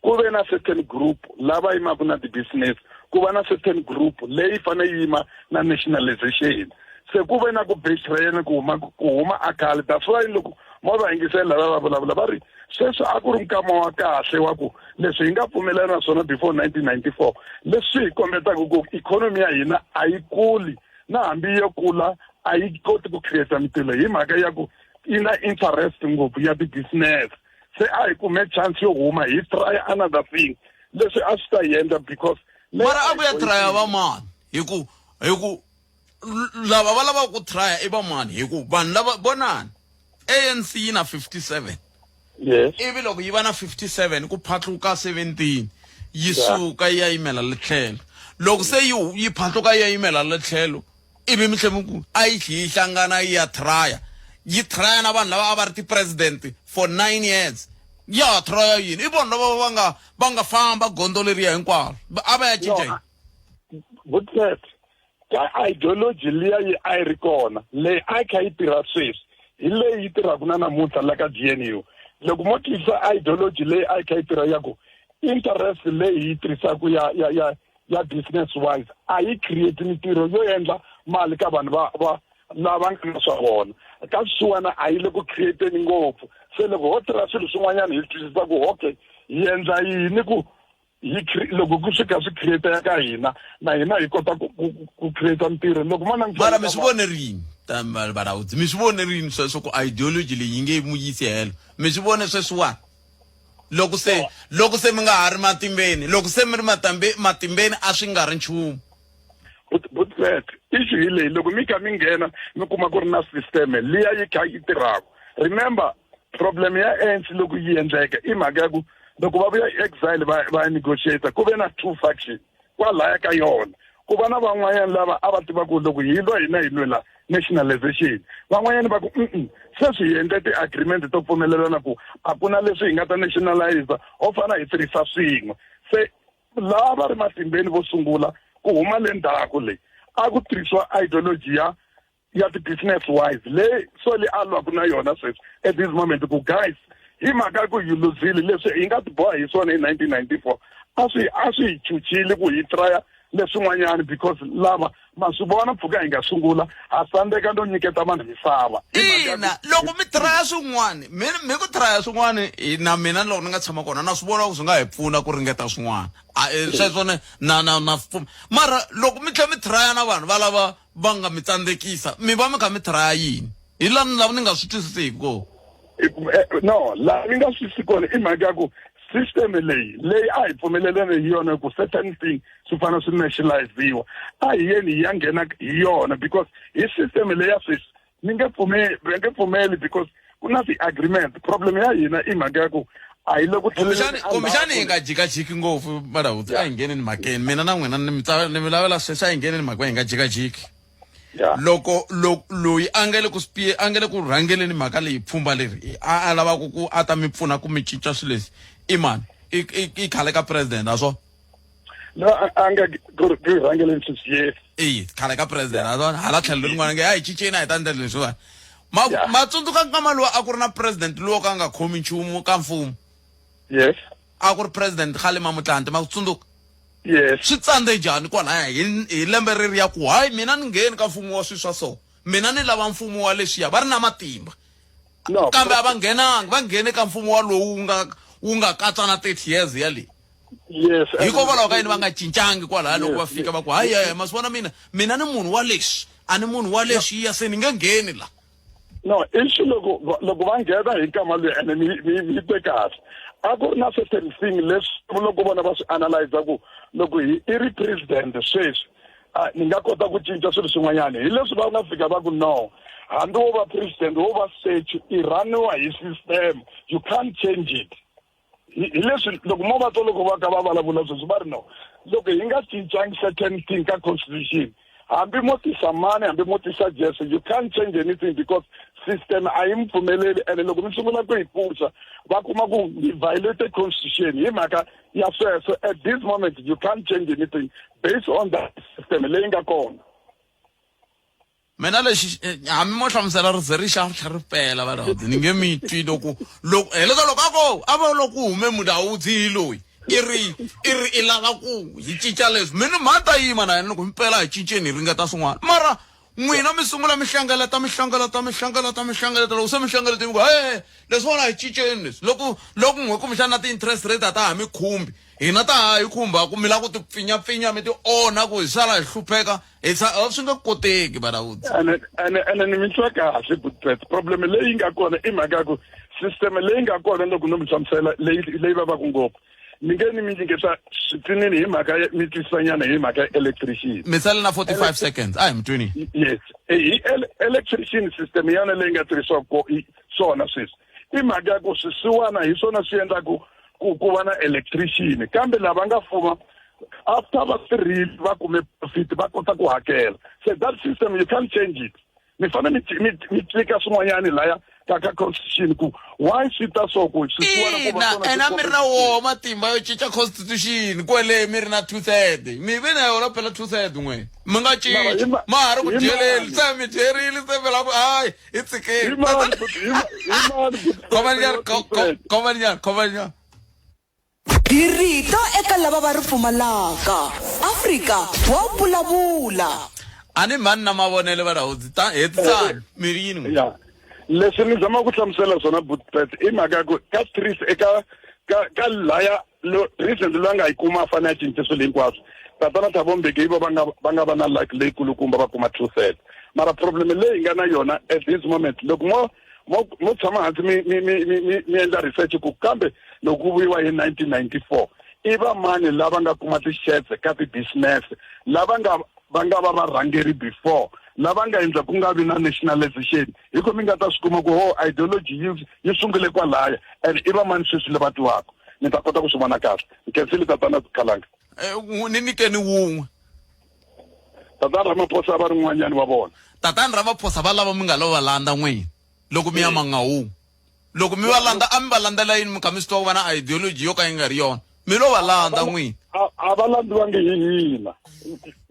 ku ve na certain group lava yimaka na ti-business ku va na certain group leyi fanele yi yima na nationalization se ku ve na ku betrayana ku huma ku huma a khale that's why loko mo va yingisela lava va vulavula va ri sweswi a ku ri nkama wa kahle wa ku leswi hi nga pfumelana na swona before 1994 leswi hi kombetaka ku ikhonomi ya hina a yi kuli na hambi yo kula a yi koti ku create mintirho hi mhaka ya ku yi na interest ngopfu ya ti-business se a hi kume chance yo huma hi try another thing leswi a swi ta hi endla because mara a ku ya traya va mani hi ku hi ku lava va lavaka ku traya i va mani hi ku vanhu lava vonani ANC yi na 57 yes ivi loko yi va na 57 ku phatluka 17 yi suka yi ya yimela le tlhelo loko se yi yi phatluka yi ya yimela le tlhelo ivi mi tlhe mi ku a yi tlhe yi hlangana yi ya traya yi traya na vanhu lava a va ri ti-president for 9 years ya ha traya yini i vanhu lava va nga va nga famba gondzo leriya hinkwaro a va ya cinca yini Vutset ka ideology liya yi a yi ri kona leyi a yi kha yi tirha sweswi hi leyi yi tirhaka na namuntlha la ka GNU loko mo twisisa ideology leyi a yi kha yi tirha ya ku interest leyi yi tirhisaka ya ya ya ya business wise a yi create mintirho yo endla mali ka vanhu va va lava nga na swa vona ka swisiwana a yi le ku createni ngopfu se loko ho tirha swilo swin'wanyana hi twisisa ku okay hi endla yini ku Yi loko ku swi kha swi create ya ka hina na hina hi kota ku ku ku create ntirho loko ma langutisa Mara mi swi vone rini valawudzi mi swi vone rini sweswo ku ideology leyi yi nge mu yisi helo? Mi swi vone sweswiwani loko se loko se mi nga ha ri matimbeni, loko se mi ri matambe matimbeni a swi nga ri nchumu. But issue hi leyi, loko mi kha mi nghena mi kuma ku ri na system liya yi kha yi tirhaka. Remember, problem ya ANC loko yi endleka i mhaka ya ku loko va vuya exile va va negotiate, ku ve na two faction kwalaya ka yona. Ku va na van'wanyana lava a va tiva ku loko hi lwa hina hi lwela nationalization, van'wanyana va ku mm sweswi hi endle ti-agreement to pfumelelana ku a ku na leswi hi nga ta nationalize, ho fana hi tirhisa swin'we. Se lava va ri matimbeni vo sungula ku huma le ndzhaku leyi a ku tirhisiwa ideology ya ya ti-business wise leyi Soli a lwaku na yona sweswi at this moment, ku guys, hi mhaka ku hi luzile leswi hi nga tiboha hi swona hi 1994, a swi hi chuchile ku hi traya leswin'wanyana, because lava ma swi vona mpfhuka hi nga sungula ha tsandzeka no nyiketa vanhu misava. Ina, loko mi traya swin'wana, mi ku traya swin'wana na mina loko ni nga tshama kona na swi vona ku swi nga hi pfuna ku ringeta swin'wana. Sweswo ni na na na mara loko mi tlhela mi traya na vanhu valava va nga mi tsandzekisa, mi va mi kha mi traya yini? Hi laha ni lava ni nga swi twisisiki ko. No, laha ni nga swi twisisi kona i mhaka ya ku system leyi leyi a hi pfumelelene hi yona ku certain thing swi fanele swi nationaliziwa, a hi yeni hi ya nghena hi yona, because hi system leyi ya sweswi ni nge pfumeli, va nge pfumeli, because ku na ti-agreement. Problem ya hina i mhaka ya ku a hi le ku tlheleni. Kumbexani hi nga jikajiki ngopfu, Malawudzi, a hi ngheneni mhakeni. Mina na n'wina ni ni mi lavela sweswi, a hi ngheneni mhakeni, hi nga jikajiki. Loko loyi a nga le ku a nga le ku rhangeleni mhaka leyi, pfhumba leri a lavaka ku a ta mi pfuna ku mi cinca swilo leswi i mani? I khale ka president, a swo? No, a nga ku rhangeleni sweswi, yes. Eyi, khale ka president, a swona? Hala tlhelo lerin'wana nge a hi cinceni, a hi ta ndlela leswiwani. Ma tsundzuka nkama lowu a ku ri na president lowo ka nga khomi nchumu ka mfumo? Yes. A ku ri president Kgalema Motlanthe, ma ku tsundzuka? Yes. Swi tsandze njhani kwalaya hi lembe reri ya ku hayi mina ni ngheni ka mfumo wa swilo swa so, mina ni lava mfumo wa leswiya, va ri na matimba? No, kambe a va nghenangi, va nghene ka mfumo wa lowu wu nga katsa na 30 years ya leyi. Yes. Hikokwalaho ka yini va nga cincangi kwalaya loko va fika va ku hayi hayi, ma swi vona, mina ni munhu wa leswi, a ni munhu wa leswiya, se ni nge ngheni la? No, issue loko va nghena hi nkama loyi ene mi twe kahle, a ku ri na certain thing leswi loko vona va swi analyza ku loko hi i ri president sweswi ni nga kota ku cinca swilo swin'wanyana. Hi leswi va nga fika va ku no, hambi wo va president, wo va statue, i rhaniwa hi system, you can't change it. Hi leswi loko mo va twa loko va ka va vulavula sweswi va ri no, loko hi nga cincangi certain thing ka constitution, hambi mo tisa mani, hambi mo tisa Jesu, you can't change anything because system a yi mi pfumeleli. Ene loko mi sungula ku yi pfuxa va kuma ku mi violate constitution. Hi mhaka ya sweswo at this moment you can't change anything based on that system leyi nga kona. Mina lexi hambi mo hlamusela ri ze ri xa tlha ri pela, valawudzi, ni nge mi twi. Loko heleka loko a ko a va loko ku hume mulawudzi hi loyi i ri i lava ku hi cinca leswi, mina mhani ta yima na yena loko mi pela hi cinceni hi ringeta swin'wana. Mara n'wina mi sungula mi hlengeleta, mi hlengeleta, mi hlengeleta, mi hlengeleta, loko se mi hlengeleta mi ku he leswiwani a hi cinceni leswi, loko n'we kumbexana na ti-interest rate a ta ha mi khumbi, hina ta ha hi khumbaku, mi lava ku ti pfinyapfinya mi ti onha ku hi sala hi hlupheka hi swi nga koteki, valawudzi. Ene ni mi twa kahle, but problem leyi nga kona i mhaka ya ku system leyi nga kona loko no mi hlamusela leyi vavaka ngopfu, ni nge ni mi nyiketa switsinini hi mhaka mi twisisanyana hi mhaka ya electrician. Mi sale na 45 seconds, a hi mi twini. Yes, hi electrician system yona leyi nga tirhisiwaka swona sweswi i mhaka ya ku swisiwana hi swona swi endlaku ku va na electrician, kambe lava nga fuma after va tirhile va kume profit va kota ku hakela. So that system you can't change it. Mi fanele mi tlika swin'wanyani laya ka constitution ku why swi ta so ku swisiwana ku va swona. Ena mi ri na woho matimba yo cinca constitution kwele, mi ri na two third, mi ve na yona phela two third, n'we mi nga cinci, ma ha ri ku dyeleli, se mi dyerile, se phela ku hayi hi tshikeni. Khomanyana, khomanyana, khomanyana. Hi rito eka lava va ri pfumalaka. Afrika wa vulavula. A ni mhani na mavonelo, valawudzi, ta hetisani mi ri yini? Ya, leswi ni zamaka ku hlamusela swona, Butpet, i mhaka ya ku ka trees eka ka laya. lo recently loyi a nga yi kuma a fanele a cince swilo hinkwaswo tatana Thabo Mbeki hi vo va nga va nga va na luck leyikulukumba va kuma two third mara problem leyi hi nga na yona at this moment loko mo mo mo tshama hansi mi mi mi mi mi mi endla research ku kambe loko ku vuyiwa hi 1994 i va mani lava nga kuma ti-shares ka ti-business lava nga va nga va varhangeri before lava nga endla ku nga vi na nationalization hi ku mi nga ta swi kuma ku ho ideology yi yi sungule kwalaya and i va mani sweswi lava twiwaka mi ta kota ku swi vona kahle nkhensile tatana khalanga Eh, ni nyikeni wun'we tatana ramaphosa va ri n'wanyani wa vona tatana ramaphosa va lava mi nga lo va landza n'wini loko mi ya mangawungu loko mi va landza a mi va landzela yini mi kha mi swi tiva ku va na ideology yo ka yi nga ri yona mi lo va landza n'wini a va landziwangi hi hina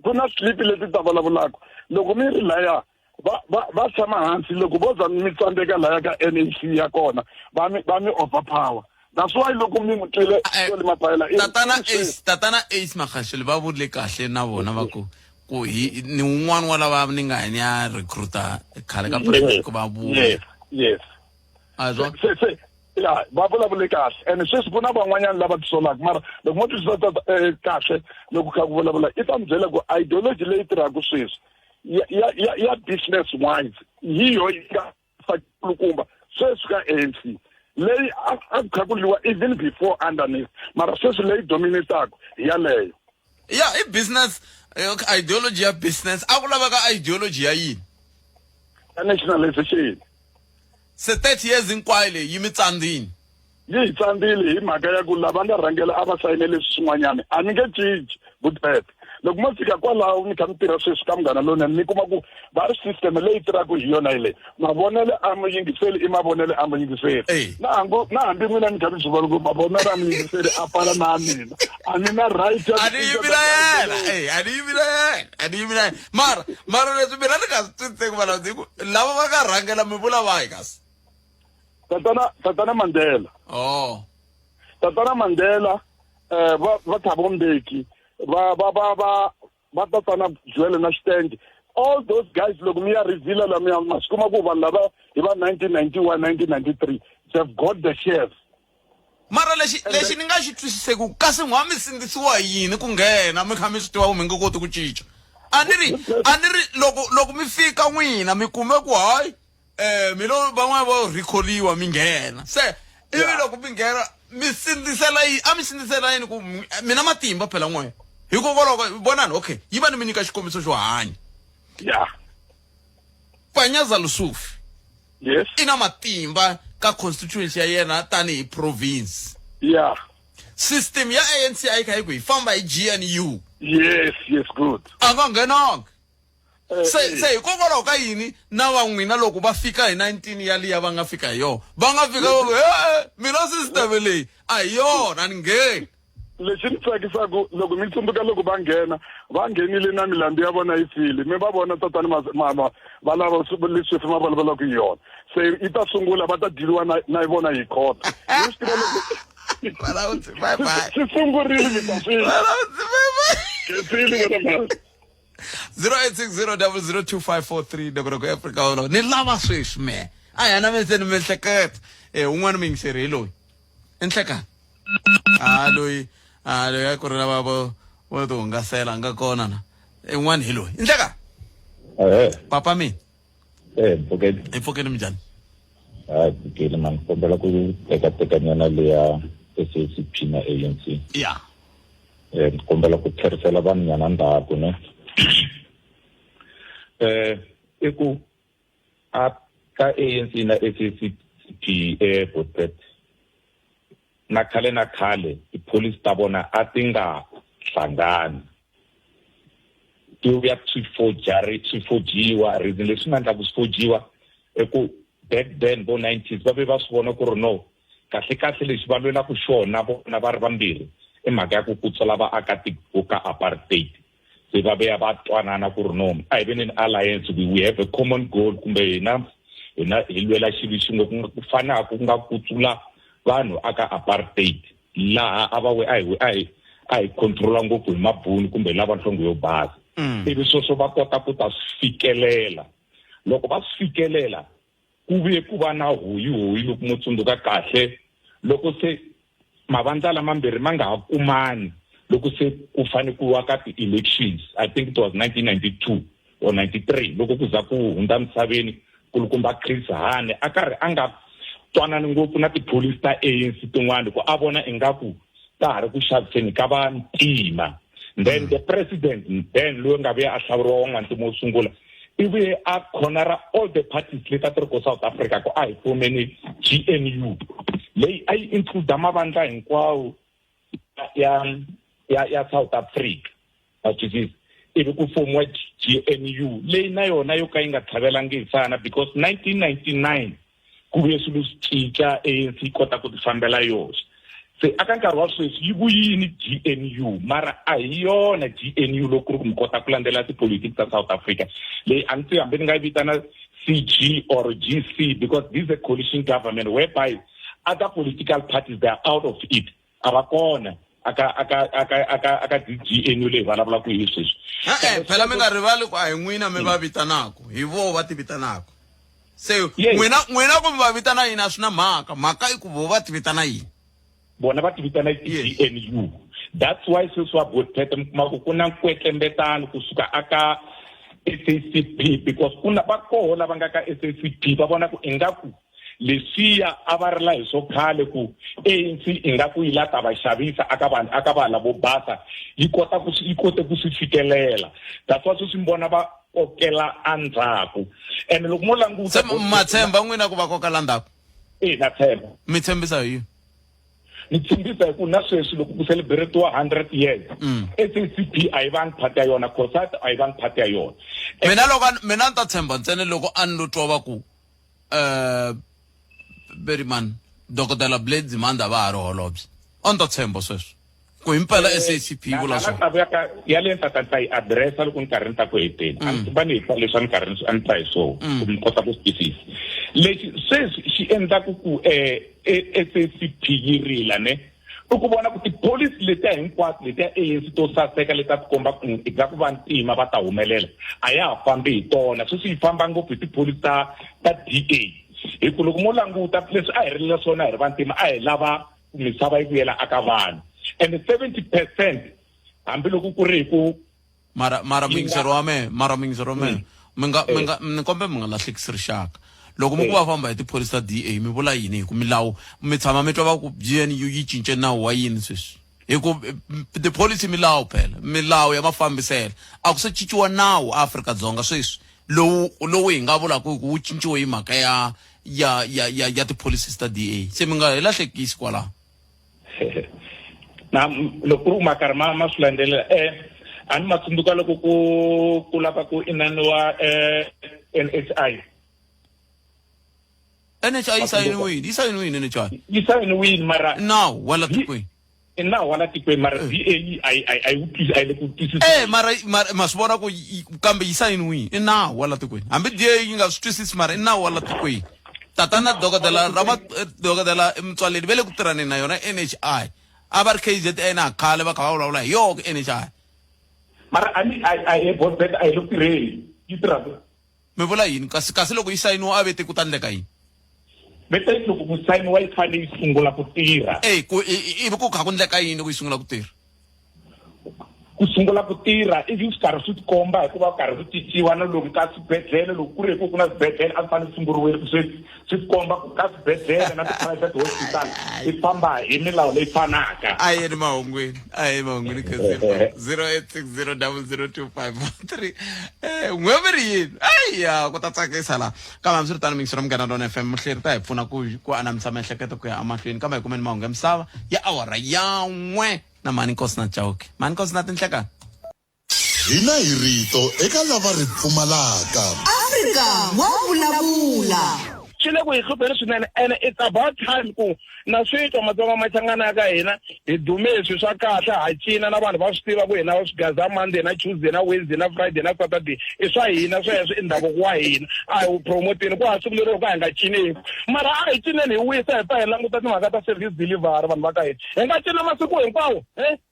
ku na slip leti ta vulavulaka loko mi ri laya va va va tshama hansi loko vo za mi tsandzeka laya ka NAC ya kona va mi va mi overpower that's why loko mi n'wi twile Eh, Solly Mapaila i- tatana i swi- ace tatana ace magashele va vule kahle na vona va ku ku hi ni wun'wana wa lava ni nga ni ya recruiter khale ka president ku va vuya yes yes a hi swona se se ya va vulavule kahle and sweswi ku na van'wanyana lava tisolaka mara loko mo twisisa eh, kahle loko kha ku vulavula i ta mi byela ku ideology leyi tirhaka sweswi ya ya ya ya business wise hi yo yi nga kulukumba sweswi ka ANC leyi a a ku kha ku lwiwa even before underneath mara sweswi leyi dominataka hi yaleyo ya i business eh, ideology ya business a ku laveka ideology ya yini ya nationalization se 30 years hinkwayo leyi yi mi tsandzini yi hi tsandzile hi mhaka ya ku lava nga rhangela a va sayinele swin'wanyana a ni nge cinci good bad loko mo fika kwalaho mi kha mi tirha sweswi ka munghana lonene mi kuma ku va ri system leyi tirhaka hi yona yeleyo mavonelo a mi yingiseli i mavonelo a mi yingiseli na hambi na hambi n'wina mi kha mi swi vona ku mavonelo a mi yingiseli a fana na mina a ni na right a ni yimela yena a ni yimela yena a ni yimela yena mara mara leswi mina ni nga swi twisiseki vana ku lava va nga rhangela mi vula vahi kasi tatana tatana Mandela oh tatana Mandela eh va va Thabo Mbeki va va va va va tatana Joel na Xitenge all those guys loko mi ya reveal la mi ya ma swi kuma ku vanhu lava hi va 1991 1993 they've got the shares mara lexi lexi ni nga xi twisiseki kasi n'wa mi sindzisiwa hi yini ku nghena mi kha mi swi tiva ku mi nge koti ku cinca a ni ri a ni ri loko loko mi fika n'wina mi kume ku hayi eh mi lo van'wana vo recalliwa mi nghena se ivi loko mi nghena mi sindzisela yi a mi sindzisela yini ku mi na matimba phela n'we hikokwalaho ka vonani okay yi va ni mi nyika xikombiso xo hanya ya Panyaza Lusufi yes i na matimba ka constituency ya yena tanihi province ya system ya ANC a yi kha yi ku hi famba hi GNU yes yes good a nga nghenanga Eh, se eh. se hikokwalaho ka yini na van'wina loko va fika hi 19 yaliya va nga fika hi yona va nga fika va ku e mina system leyi a hi yona ni ngheni lexi ni tsakisaka loko mi tsundzuka loko va nghena va nghenile na milandzu ya vona yi file mi va vona tatani mama va lava leswi ma vulavulaka hi yona se yi ta sungula va ta diliwa na na vona hi khoto mi swi tiva loko swi sungurile mi ta swi khensile wena mhani 0860002543 dokodoko ya Afrika wolowo ni lava sweswi me a hi anamiseni miehleketo um un'wana muyingiseri hi loyi i nhlekani a loyi a loyi a ku ri lava vo vo ti hungasela a nga kona na un'wana hi loyi i nhlekani Ehe, papa mina eh, mpfukeni. hi pfukeni minjhani Hayi, pfukeni mani, kombela ku tekatekanyana leya SACP na ANC. ya Eh, ni kombela ku tlherisela vanhu nyana ndzhaku ne. Eh, i ku a ka ANC na SACP eh Godfred na khale na khale tipholisi ta vona a ti nga hlangani ti vuya swi forgery swi fojiwa reason leswi nga endla ku swi fojiwa i ku back then vo 90s va ve va swi vona ku ri no kahle kahle lexi va lwelaka xona vona va ri vambirhi i mhaka ya ku kutsula vaakatiko ka apartheid se va vuya va twanana ku ri no a hi veni ni alliance we, we have a common goal kumbe hina hina hi lwela xilo xin'we ku nga ku fanaka ku nga kutsula vanhu aka apartheid laha a va we a hi a hi a hi controla ngopfu hi mabunu kumbe hi lava nhlonge yo basa ivi sweswo va kota ku ta swi fikelela loko va swi fikelela ku vuye ku va na hoyihoyi loko mo tsundzuka kahle loko se Mavandla lamambirhi ma nga ha kumani loko se ku fane ku wa ka ti-elections, I think it was 1992 or 93, loko ku za ku hundza misaveni kulukumba Chris Hani, a karhi a nga twanani ngopfu na tipholisi ta ANC tin'wana, ku a vona ingaku ta ha ri ku xaviseni ka vantima. Then the president then loyi nga vuya a hlawuriwa wa n'wantima wo sungula, i vuye a khonara all the parties leti a ti ri ko South Africa ku a hi fomeni GNU, leyi a yi include mavandla hinkwawo ya South Africa, ma twisisa? Ivi ku fomiwa GNU leyi na yona yo ka yi nga tlhavelangi hi sana, because 1999 ku vuye swilo swi cinca, ANC yi kota ku ti fambela yoxe. Se aka nkarhi wa sweswi yi vuyini GNU, mara a hi yona GNU loko ku ri ku mi kota ku landzela tipolitiki ta South Africa. Leyi a ni tivi hambi ni nga yi vitana CG or GC, because this is a coalition government whereby other political parties, they are out of it, a va kona aka GNU leyi vulavulaka hi sweswi. E-e, phela mi nga rivali ku a hi n'wina mi va vitanaku, hi vo va ti vitanaku. Se n'wina ku mi va vitana yini a swi na mhaka, mhaka i ku vo va ti vitana yini. Vona va ti vitana GNU. That's why sweswi wa botete mi kuma ku ku na nkwetlembetano kusuka aka SACP, because ku na va koho lava nga ka SACP va vona ku ingaku leswiya a va ri la hi swo khale, ku ANC ingaku yi la ta va xavisa aka vanhu, aka vanhu lavo basa, yi kote ku swi fikelela. That's why sweswi mi vona va kokela endzhaku. And loko mo languta, Se ma tshemba n'wina ku va kokela ndzhaku? E, na tshemba. Mi tshembisa hi yini? Ni tshembisa hi ku na sweswi loko ku celebratiwa 100 years, SACP a yi vangi part ya yona, COSATU a yi vangi part ya yona. Mina loko mina ni ta tshemba ntsena loko a ni lo twa va ku Beriman, Dokodela Blade Nzimande va ha ri holobye, a ni ta tshemba sweswo ku himpela SACP yi vula swona. Tava ya le ni ta yi addressa loko ni karhi ni ta ku heteni. A ni va ni heta leswi a ni karhi a ni ta hi swona ku mi kota ku swi twisisa. Lexi sweswi xi endlaku ku SACP yi rila ne, i ku vona ku tipholisi letiya hinkwato letiya ANC to saseka leti a ti komba ku ingaku vantima va ta humelela, a ya ha fambi hi tona. Sweswi yi famba ngopfu hi tipholisi ta DA, hi ku loko mo languta leswi a hi rilela swona hi ri vantima, a hi lava ku misava yi vuyela aka vanhu, and 70%, hambiloko ku ri hi ku Mara muyingiseri wa mehe, mara muyingiseri wa mehe, mi nga ni kombe mi nga lahlekisi rixaka. Loko mi ku va famba hi tipholisi ta DA, mi vula yini? Hi ku milawu mi tshama mi twa va ku GNU yi cince nawu wa yini sweswi? Hi ku tipholisi milawu, phela milawu ya mafambiselo, a ku se cinciwa nawu Afrika-Dzonga sweswi lowu hi nga vulaka ku wu cinciwe hi mhaka ya tipholisi ta DA. Se mi nga hi lahlekisi kwalaho. Na loko ku ri ku ma karhi ma swi landzelela, a ni ma tsundzuka loko ku lava ku inaniwa NHI. NHI yi sayiniwini, yi sayiniwini NHI. Yi sayiniwini, mara Nawu wa la tikweni. I nawu wa la tikweni, mara DA a yi wu twisi, a yi le ku twisisa. Mara ma swi vona ku kambe yi sayiniwini, i nawu wa la tikweni, hambi DA yi nga swi twisisi, mara i nawu wa la tikweni. Tatana Dokodela Rama, Dokodela Mtswaleli ve le ku tirhaneni na yona NHI, a va ri KZN a khale va kha va vulavula hi yona NHI. Mara a ni a hi Bosbet, a yi le ku tirheni, yi tirha. Mi vula yini? Kasi loko yi sayiniwa a vete ku ta endleka yini? Vete loko ku sayiniwa yi fanele yi sungula ku tirha. E ku ivi ku kha ku endleka yini loko yi sungula ku tirha? Ku sungula ku tirha ivi swi karhi swi tikomba hikuva ku karhi ku cinciwa na lomu ka swibedhlele. Loko ku ri hi ku ku na swibedhlele a swi fanele swi sunguriwile, sweswi swi tikomba ku ka swibedhlele na ti-private hospital i famba hi milawu leyi fanaka. A yeni mahungwini, a yeni mahungwini. Khensile, 0860002543. N'we mi ri yini? Ayiya, ku ta tsakisa laha, kambe hambiswiritano mingisero Munghana Lona FM, muhleri ta hi pfuna ku anamisa miehleketo ku ya emahlweni, kambe hi kumeni mahungu ya misava ya awara ya 1 na Mani Nkosi na Chauke. Mani Nkosi na tinhlekani. Hina hi rito eka lava ri pfumalaka. Afrika wa vulavula. Swi le ku hi hlupheni swinene, ene it's about time ku na swi twa Matsonga Machangana ya ka hina hi dume hi swi swa kahle, ha cina na vanhu va swi tiva ku hina swi gaza Monday na Tuesday na Wednesday na Friday na Saturday, i swa hina sweswo, i ndhavuko wa hina, a hi wu promoteni. Ku hava siku leri ka hi nga cineki, mara a hi cineni hi wisa, hi pfa hi languta timhaka ta service delivery. Vanhu va ka hina hi nga cina masiku hinkwawo,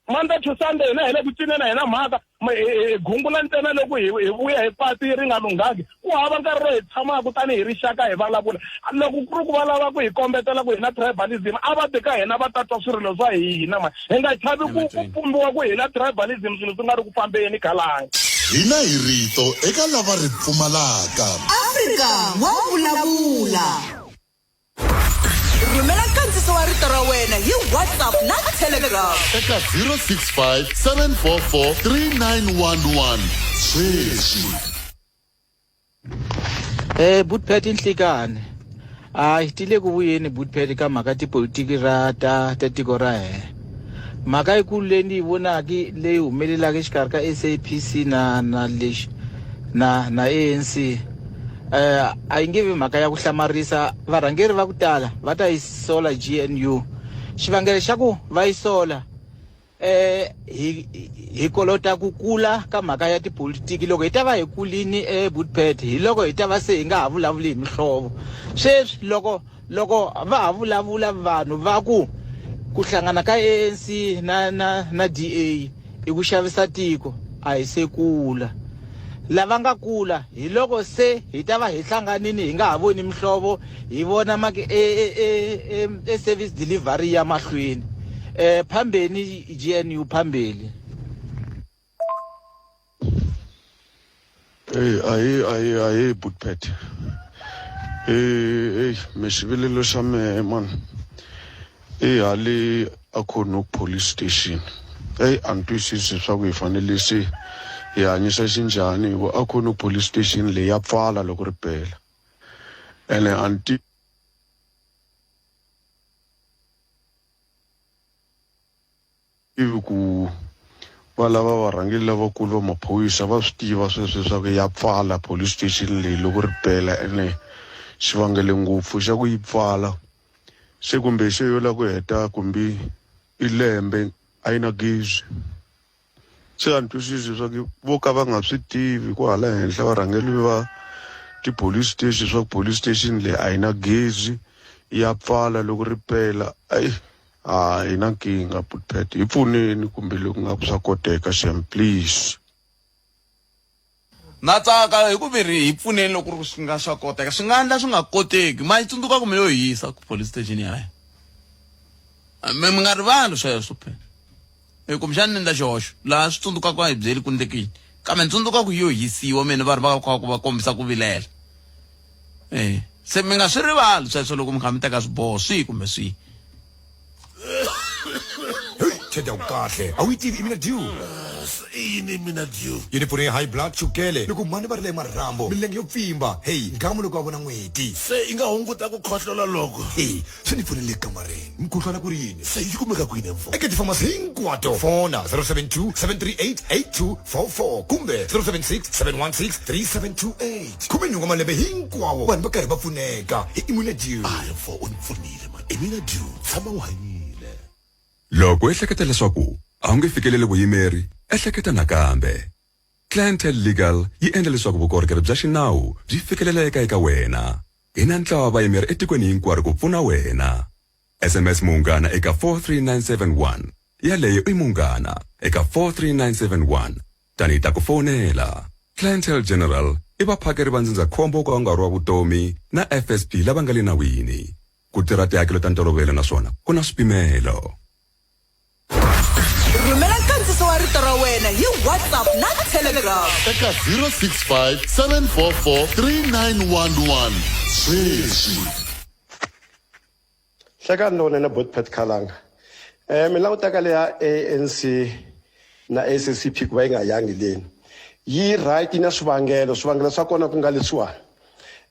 Monday to Sunday hina hi le ku cineni, hi na mhaka hi gungula ntsena loko hi vuya hi patu ri nga lunghaki. Ku hava nkarhi lowu hi tshamaka tanihi rixaka hi vulavula. Loko ku ri ku va lava ku hi kombetela ku hi na tribalism. tribalism a va ti ka hina va ta twa swirilo swa hina ma hi nga chavi ku ku pumbiwa ku hina tribalism swilo swi nga ri ku fambeni khalanga Hina hi rito eka lava ri pfumalaka. Afrika wa vulavula. Rhumela nkandziso wa rito ra wena hi WhatsApp na Telegram. Eka 065 744 3911 sweswi. Eh Bootpet Nhlikani hayi ti le ku vuyeni Bootpet ka mhaka tipolitiki ra ta ta tiko ra hina mhaka yikulu leyi ni yi vonaki leyi humelelaka exikarhi ka SAPC na na lexi na na ANC eh a yi nge vi mhaka ya ku hlamarisa varhangeri va ku tala va ta yi sola GNU xivangelo xa ku va yi sola eh hi hi kolota ku kula ka mhaka ya tipolitiki loko hi ta va hi kulini eBootpet hi loko hi ta va se hi nga ha vulavuli hi mihlovo sweswi loko loko va ha vulavula vanhu va ku ku hlangana ka ANC na na na DA i ku xavisa tiko a hi se kula lava nga kula hi loko se hi ta va hi hlanganini hi nga ha voni mihlovo hi vona maki e, e, e, e, e service delivery ya mahlweni eh phambeni GNU phambili Hey, ahee ahee ahee Bootpet. Hey, hey, me xivilelo xa mehe man. I hale a Khonhoek police station. Hey, a ni twisisi swa ku hi fanele se hi hanyisa xinjhani hi ku a Khonhoek police station leyi ya pfala loko ri pela. Ene a ni tivi ku va lava varhangeri lavakulu va maphorisa va swi tiva sweswo leswaku ya pfala police station leyi loko ri pela ene xivangelo ngopfu xa ku yi pfala se kumbe se yo lava ku heta kumbe i lembe a yi na gezi se a ni twisisi leswaku vo ka va nga swi tivi ku hala henhla varhangeri va ti-police station swa ku police station leyi a yi na gezi ya pfala loko ri pela ayi a hi na nkingha putpet hi pfuneni kumbe loko nga ku swa koteka xem please Na tsaka hi ku mi ri hi pfuneni loko ku ri ku swi nga swa koteka swi nga endla swi nga koteki ma yi tsundzuka kumbe yo hisa ku police station ya hina mi mi nga rivali sweswo phela e kumbexani ni endla xihoxo laha swi tsundzukaka a hi byeli ku endleke yini kambe ni tsundzuka ku yo hisiwa mina vanhu va kha ku va kombisa ku vilela e se mi nga swi rivali sweswo loko mi kha mi teka swiboho swihi kumbe swihi Cheda kahle a wu yi tivi i mina dew yini mina dew yi ni pfune high blood chukele loko mhani va ri le marhambu milenge yo pfimba heyi nghamu loko a vona n'weti se yi nga hunguta ku khohlola loko hey swi ni pfunile ekamareni mukhuhlwana ku ri yini se yi kumeka kwini mfo eka tifamasi hinkwato fona 072 738 8244 kumbe 076 716 3728 khumenhungu malembe hinkwawo vanhu va karhi va pfuneka hi immunadew hayi mfo u ni pfunile mani immunadew tshama u hanyile Loko u ehleketa leswaku a wu nge fikeleli vuyimeri, ehleketa nakambe. Clientele Legal yi endla leswaku vukorhokeri bya xinawu byi fikeleleka eka wena. Hi na ntlawa wa vayimeri etikweni hinkwaro ku pfuna wena. SMS Munghana eka 43971. Yaleyo i Munghana eka 43971. Tani hi ta ku fonela. Clientele General i vaphakeri va ndzindzakhombo wo ka wu nga ri wa vutomi na FSP lava nga le nawini. Ku tirha tihakelo ta ntolovelo naswona ku na swipimelo. Rhumela nkandziso wa rito ra wena hi WhatsApp na Telegram. Eka 065 744 3911 sweswi. Hlekani lowunene Botpet Khalanga. Eh mi langutaka leya ANC na SACP ku va yi nga yangi leni. Yi right yi na swivangelo, swivangelo swa kona ku nga leswiwani.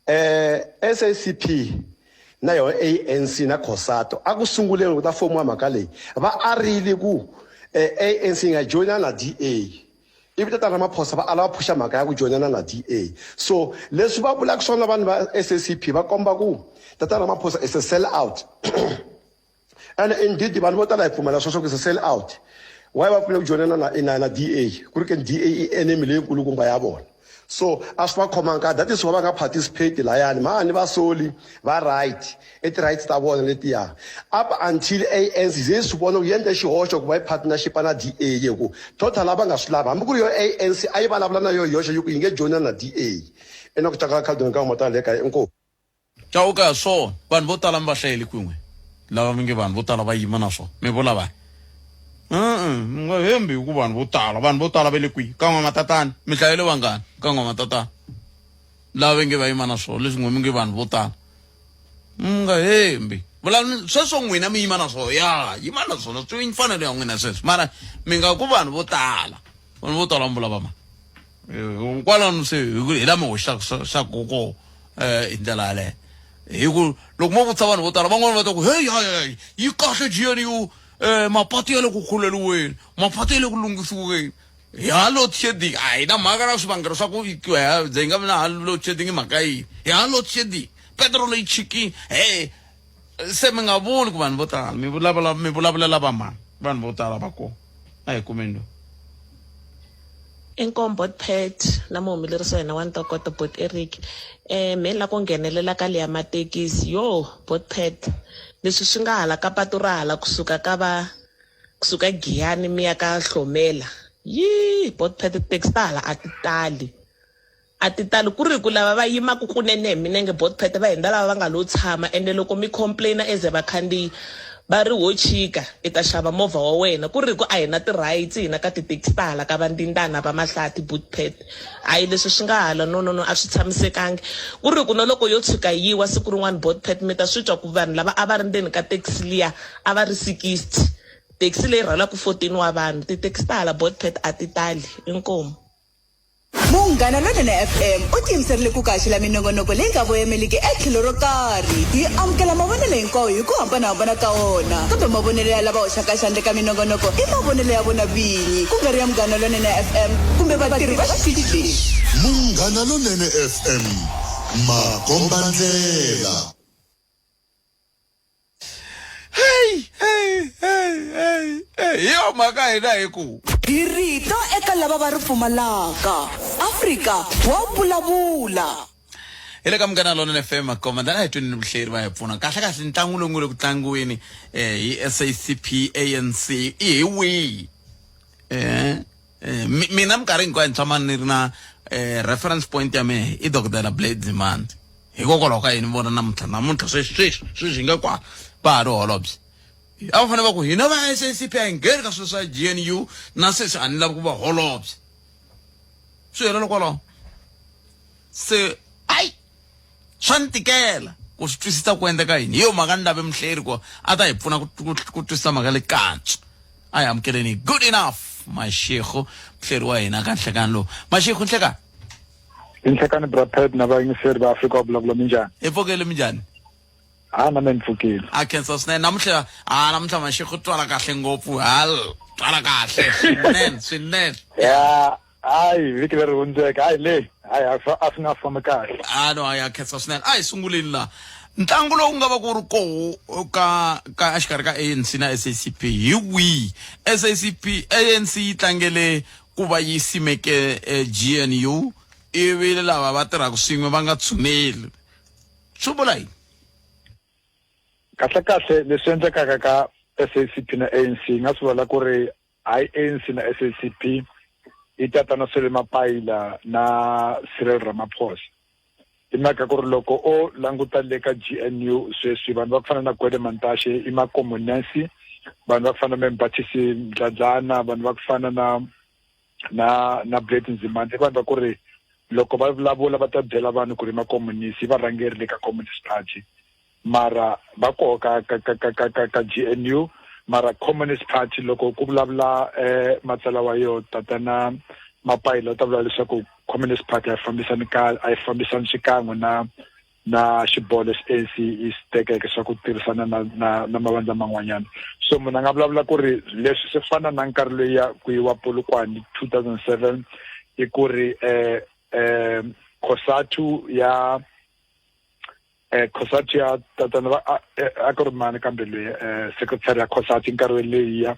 Eh SACP na yona ANC na COSATO a ku sunguleni ku ta fomiwa mhaka leyi va arile ku eh, ANC yi nga joyina na DA ivi tatana Ramaphosa va ala va phusha mhaka ya ku joyinana na DA so leswi va vulaka swona vanhu va SACP va komba ku tatana Ramaphosa is a sell out and indeed vanhu vo tala hi pfumela sweswo ku is a sell out why va pfumela ku joyinana na, na, na DA ku ri ke DA i enemy leyikulukumba ya vona so a swi va khomanga kahle that is why va nga participate layani mhani va soli va right i ti-rights ta vona letiya up until ANC ze swi vona ku yi endle xihoxo ku va yi partnership na DA hi ku total a va nga swi lavi hambi ku ri yo ANC a yi vulavula na yo yoxe yi ku yi nge joyina na DA i na ku tsakela Caldon ka matala le kaya inkomu Chauke ha swona vanhu vo tala mi va hlayele kwin'we. Lava mi nge vanhu vo tala va yima na swona mi vula va mi nga hembi hi ku vanhu vo tala vanhu vo tala va le kwihi ka n'wamatatana mi hlayele vangani ka n'wamatatana lava va nge va yima na swona leswi n'we mi nge vanhu vo tala mi nga hembi vula sweswo n'wina mi yima na swona ya yima na swona swi mfanelo ya n'wina sweswo mara mi nga ku vanhu vo tala vanhu vo tala mi vula va mani eh, kwalano se hi la mi hoxaka xa ku ko um hi ndlela yaleyo hi ku loko mo vutisa vanhu vo tala van'wana va ta ku heyi hayi yi kahle GNU um eh, mapatu ya le ku khuleliweni mapatu ya le ku lunghisiweni ha load shedding a hi na mhaka na swivangelo swa ku hi nga vi na ha load shedding hi mhaka yini hi ha load shedding petrol yi chikini he se mi nga vuli ku vanhu vo tala mi vulavula mi vulavulela va mani vanhu vo tala va kona a hi kumeni lowu Inkomu bot Pat na muhumelerisi wa hina wa ntokoto bot Eric eh me la ku nghenelela ka leya matekisi yo bot Pat leswi swi nga hala ka patu ra hala kusuka ka va kusuka Giyani mi ya ka Hlomela yii bot Pat titaxi ta hala a ti tali A ti tali ku ri ku lava va yimaka kunene hi minenge bot phet va hundza lava va nga lo tshama ende loko mi complain as vakhandziyi va ri ho chika i ta xava movha wa wena ku ri ku a hi na ti-rights hina ka ti-taxi ta hala ka va Ndindana va Mahlathi bot phet hayi leswi swi nga hala no no no a swi tshamisekangi ku ri ku na loko yo tshuka yi wa siku rin'wana bot phet mi ta swi twa ku vanhu lava a va ri ndzeni ka taxi liya a va ri 60 taxi leyi rhwalaka 14 wa vanhu ti-taxi ta hala bot phet a ti tali inkomu. Munghana Lonene FM u tiyimiserile ku kaxela minongonoko leyi nga voyameliki etlhelo ro karhi. Hi amukela mavonelo hinkwawo hi ku hambanahambana ka wona, kambe mavonelo ya lava hoxaka xandla eka minongonoko i mavonelo ya vona vinyi, ku nga ri ya Munghana Lonene FM kumbe vatirhi va xitichi lexi. Munghana Lonene FM, makombandlela. Hey, hey, hey, hey, hey. Hi yo mhaka hina hi ku. Hi rito eka lava va ri pfumalaka. Afrika wa vulavula. Hi le ka Munghana Lonene FM komandana hi twini ni vuhleri va hi pfuna kahle kahle ntlangu lowu nga le ku tlangiweni eh, hi SACP ANC i hi wihi eh, eh, mina minkarhi hinkwayo ni tshama ni ri na eh, reference point ya mehe i dokodela Blade Nzimande hikokwalaho ka yini vona namuntlha namuntlha sweswi sweswi sweswi hi nga kwala va ha ri holobye a va fanele va ku hina va SACP a hi ngheni ka swilo swa GNU na sweswi a ni lavi ku va holobye swi helela kwalaho se ayi swa ni tikela ku swi twisisa ku endleka yini hi yo mhaka ni lave muhleri ku a ta hi pfuna ku twisisa mhaka le kantswa a hi amukeleni good enough mashego muhleri wa hina ka nhlekani lowu mashego nhlekani Inhlekani bra Pat na vayingiseri va Afrika wa vulavula minjhani? Hi pfukile minjhani? Ha na mina ni pfukile. A khensa swinene namuntlha a namuntlha Mashego twala kahle ngopfu hal twala kahle swinene swinene. Ya hayi vhiki leri hundzeke hayi le hayi a swi nga fambi kahle. A no hayi a khensa swinene a hi sunguleni la ntlangu lowu nga va ku ri koho ka ka exikarhi ka ANC na SACP hi wihi SACP ANC yi tlangele ku va yi simeke eh, GNU ivi lava va tirhaka swin'we va nga tshuneli swi vula yini kahle kahle leswi endlekaka ka SACP na ANC hi nga swi vula ku ri hayi ANC na SACP i tatana Solly Mapaila na Cyril Ramaphosa hi mhaka ku ri loko o languta le ka GNU sweswi vanhu va ku fana na Gwede Mantashe i makomunisi vanhu va ku fana na Membathisi Mdladlana vanhu va ku fana na na na Blade Nzimande i vanhu va ku ri loko va vulavula va ta byela vanhu ku ri makomunisi i varhangeri le ka Communist Party mara va koho ka ka ka ka ka ka ka GNU mara Communist Party loko ku vulavula eh matsala wa yo tatana Mapaila u ta vula leswaku Communist Party a yi fambisani ka a yi fambisani xikan'we na na xiboho lexi ANC yi xi tekeke xa ku tirhisana na na na mavandla man'wanyana so munhu a nga vulavula ku ri leswi swi fana na nkarhi loyiya ku yiwa Polokwane 2007 i ku ri eh eh COSATU ya eh COSATU ya tatana va a ku ri mani kambe loyi eh secretary ya COSATU nkarhi weleyiya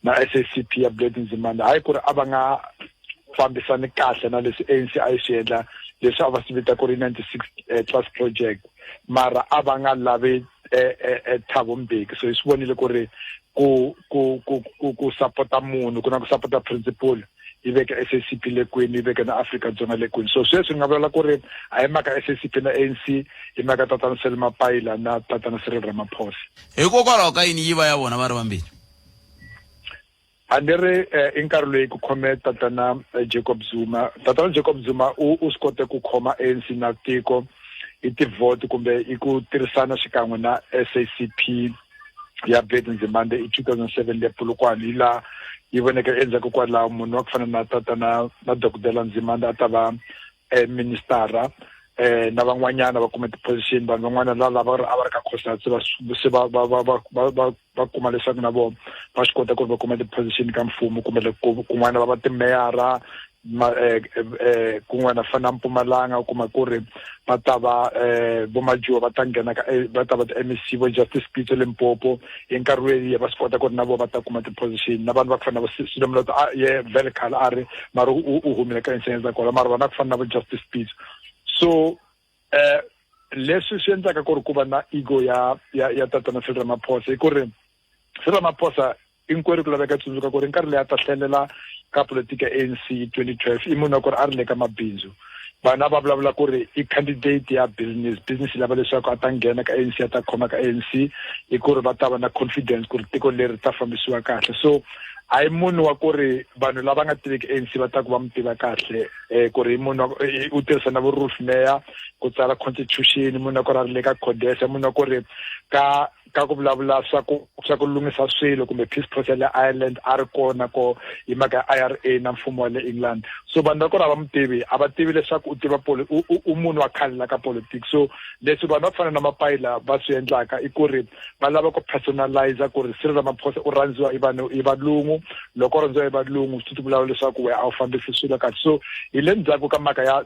na SACP ya Blade Nzimande hayi ku ri a va nga fambisani kahle na leswi ANC a yi swi endla leswi a va swi vita ku ri 96 eh, class project mara a va nga lavi eh, eh, eh, Thabo Mbeki so hi swi vonile ku ri ku ku ku ku ku sapota munhu ku na ku sapota principle yi veke SACP le kwini yi veke na Afrika-Dzonga le kwini so sweswi ni nga vulavula ku ri a hi mhaka SACP na ANC hi mhaka tatana Cyril Mapaila na tatana Cyril Ramaphosa hikokwalaho ka yini yi va ya vona va ri vambirhi a ni ri eh, i nkarhi loyi ku khome tatana eh, Jacob Zuma tatana Jacob Zuma u u swi kote ku khoma ANC na tiko hi tivhoti kumbe i ku tirhisana xikan'we na SACP ya Blade Nzimande i 2007 le Polokwane hi laha yi voneke endzhaku kwalaho munhu wa ku fana na tatana na dokodela Nzimande a ta va eh, ministara eh na van'wanyana va kuma ti-position vanhu van'wana la lava a va ri ka cosat se va se va va va va va va va kuma leswaku na vona va swi kota ku ri va kuma ti-position ka mfumo kumbe kun'wana va va timeyara ma eh, eh, kun'wana fana Mpumalanga u kuma ku ri va ta va eh, vo Majuwa va ta nghena ka eh, va ta va ti-MEC vo Justice Pitso Limpopo hi nkarhi loyi va swi kota ku ri na vona va ta kuma ti-position na vanhu va ku fana na vo Silo Moloto a ye vhele khale a ri mara u u humile ka insenyeza kwala mara vana ku fana na vo Justice Pitso so eh leswi swi endlaka ku ri ku va na ego ya ya ya tatana Cyril Ramaphosa i ku ri Cyril Ramaphosa hinkwerhu ku laveka tsundzuka ku ri nkarhi leyi a ta hlelela ka politiki ya ANC 2012 i munhu wa ku ri a ri le ka mabindzu vanhu a va vulavula ku ri i candidate ya business business yi lava leswaku a ta nghena ka ANC a ta khoma ka ANC i ku ri va ta va na confidence ku ri tiko leri ta fambisiwa kahle so a hi munhu wa ku ri vanhu lava nga tiveki ANC va ta ku va mi tiva kahle um ku ri i munhu u tirhisa na vo Rolf Meyer ku tsala constitution munhu wa ku ri a ri le ka CODESA munhu wa ku ri ka ka ku vulavula swa ku swa ku lunghisa swilo kumbe peace process le Ireland a ri kona ko hi mhaka ya IRA na mfumo wa le England so vanhu va ku ri a va mi tivi a va tivi leswaku u tiva u, u munhu wa khale la ka politics so leswi vanhu va ku fana na Mapaila va swi endlaka i ku ri va lava ku personalize ku ri Cyril Ramaphosa u rhandziwa i vanhu i valungu loko u rhandziwa i valungu swi vulavula leswaku wena a wu fambisi swilo kahle so hi le ndzhaku ka mhaka ya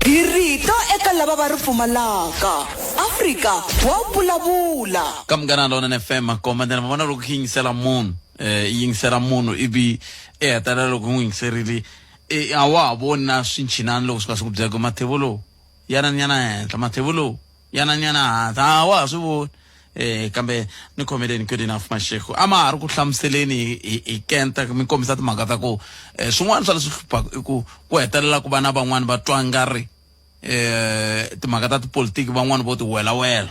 Hi rito eka lava va ri pfumalaka. Afrika wa vulavula. Ka Munghana Lonene FM komba ndlela ma vona loko yi yingisela munhu eh yi yingisela munhu ivi i hetelela loko n'wi yingiserile eh, a wa ha voni na swinchinani loko swi ka swi ku byela ku mathevu lowu yana nyana henhla mathevu lowu yana nyana hansi a wa ha swi voni eh kambe ni khomeleni good enough mashego a ma ha ri ku hlamuseleni hi kenta mi kombisa timhaka ta ku eh, swin'wana swa leswi hluphaka i ku ku hetelela ku va na van'wani va twa nga ri eh timhaka ta tipolitiki van'wani vo ti welawela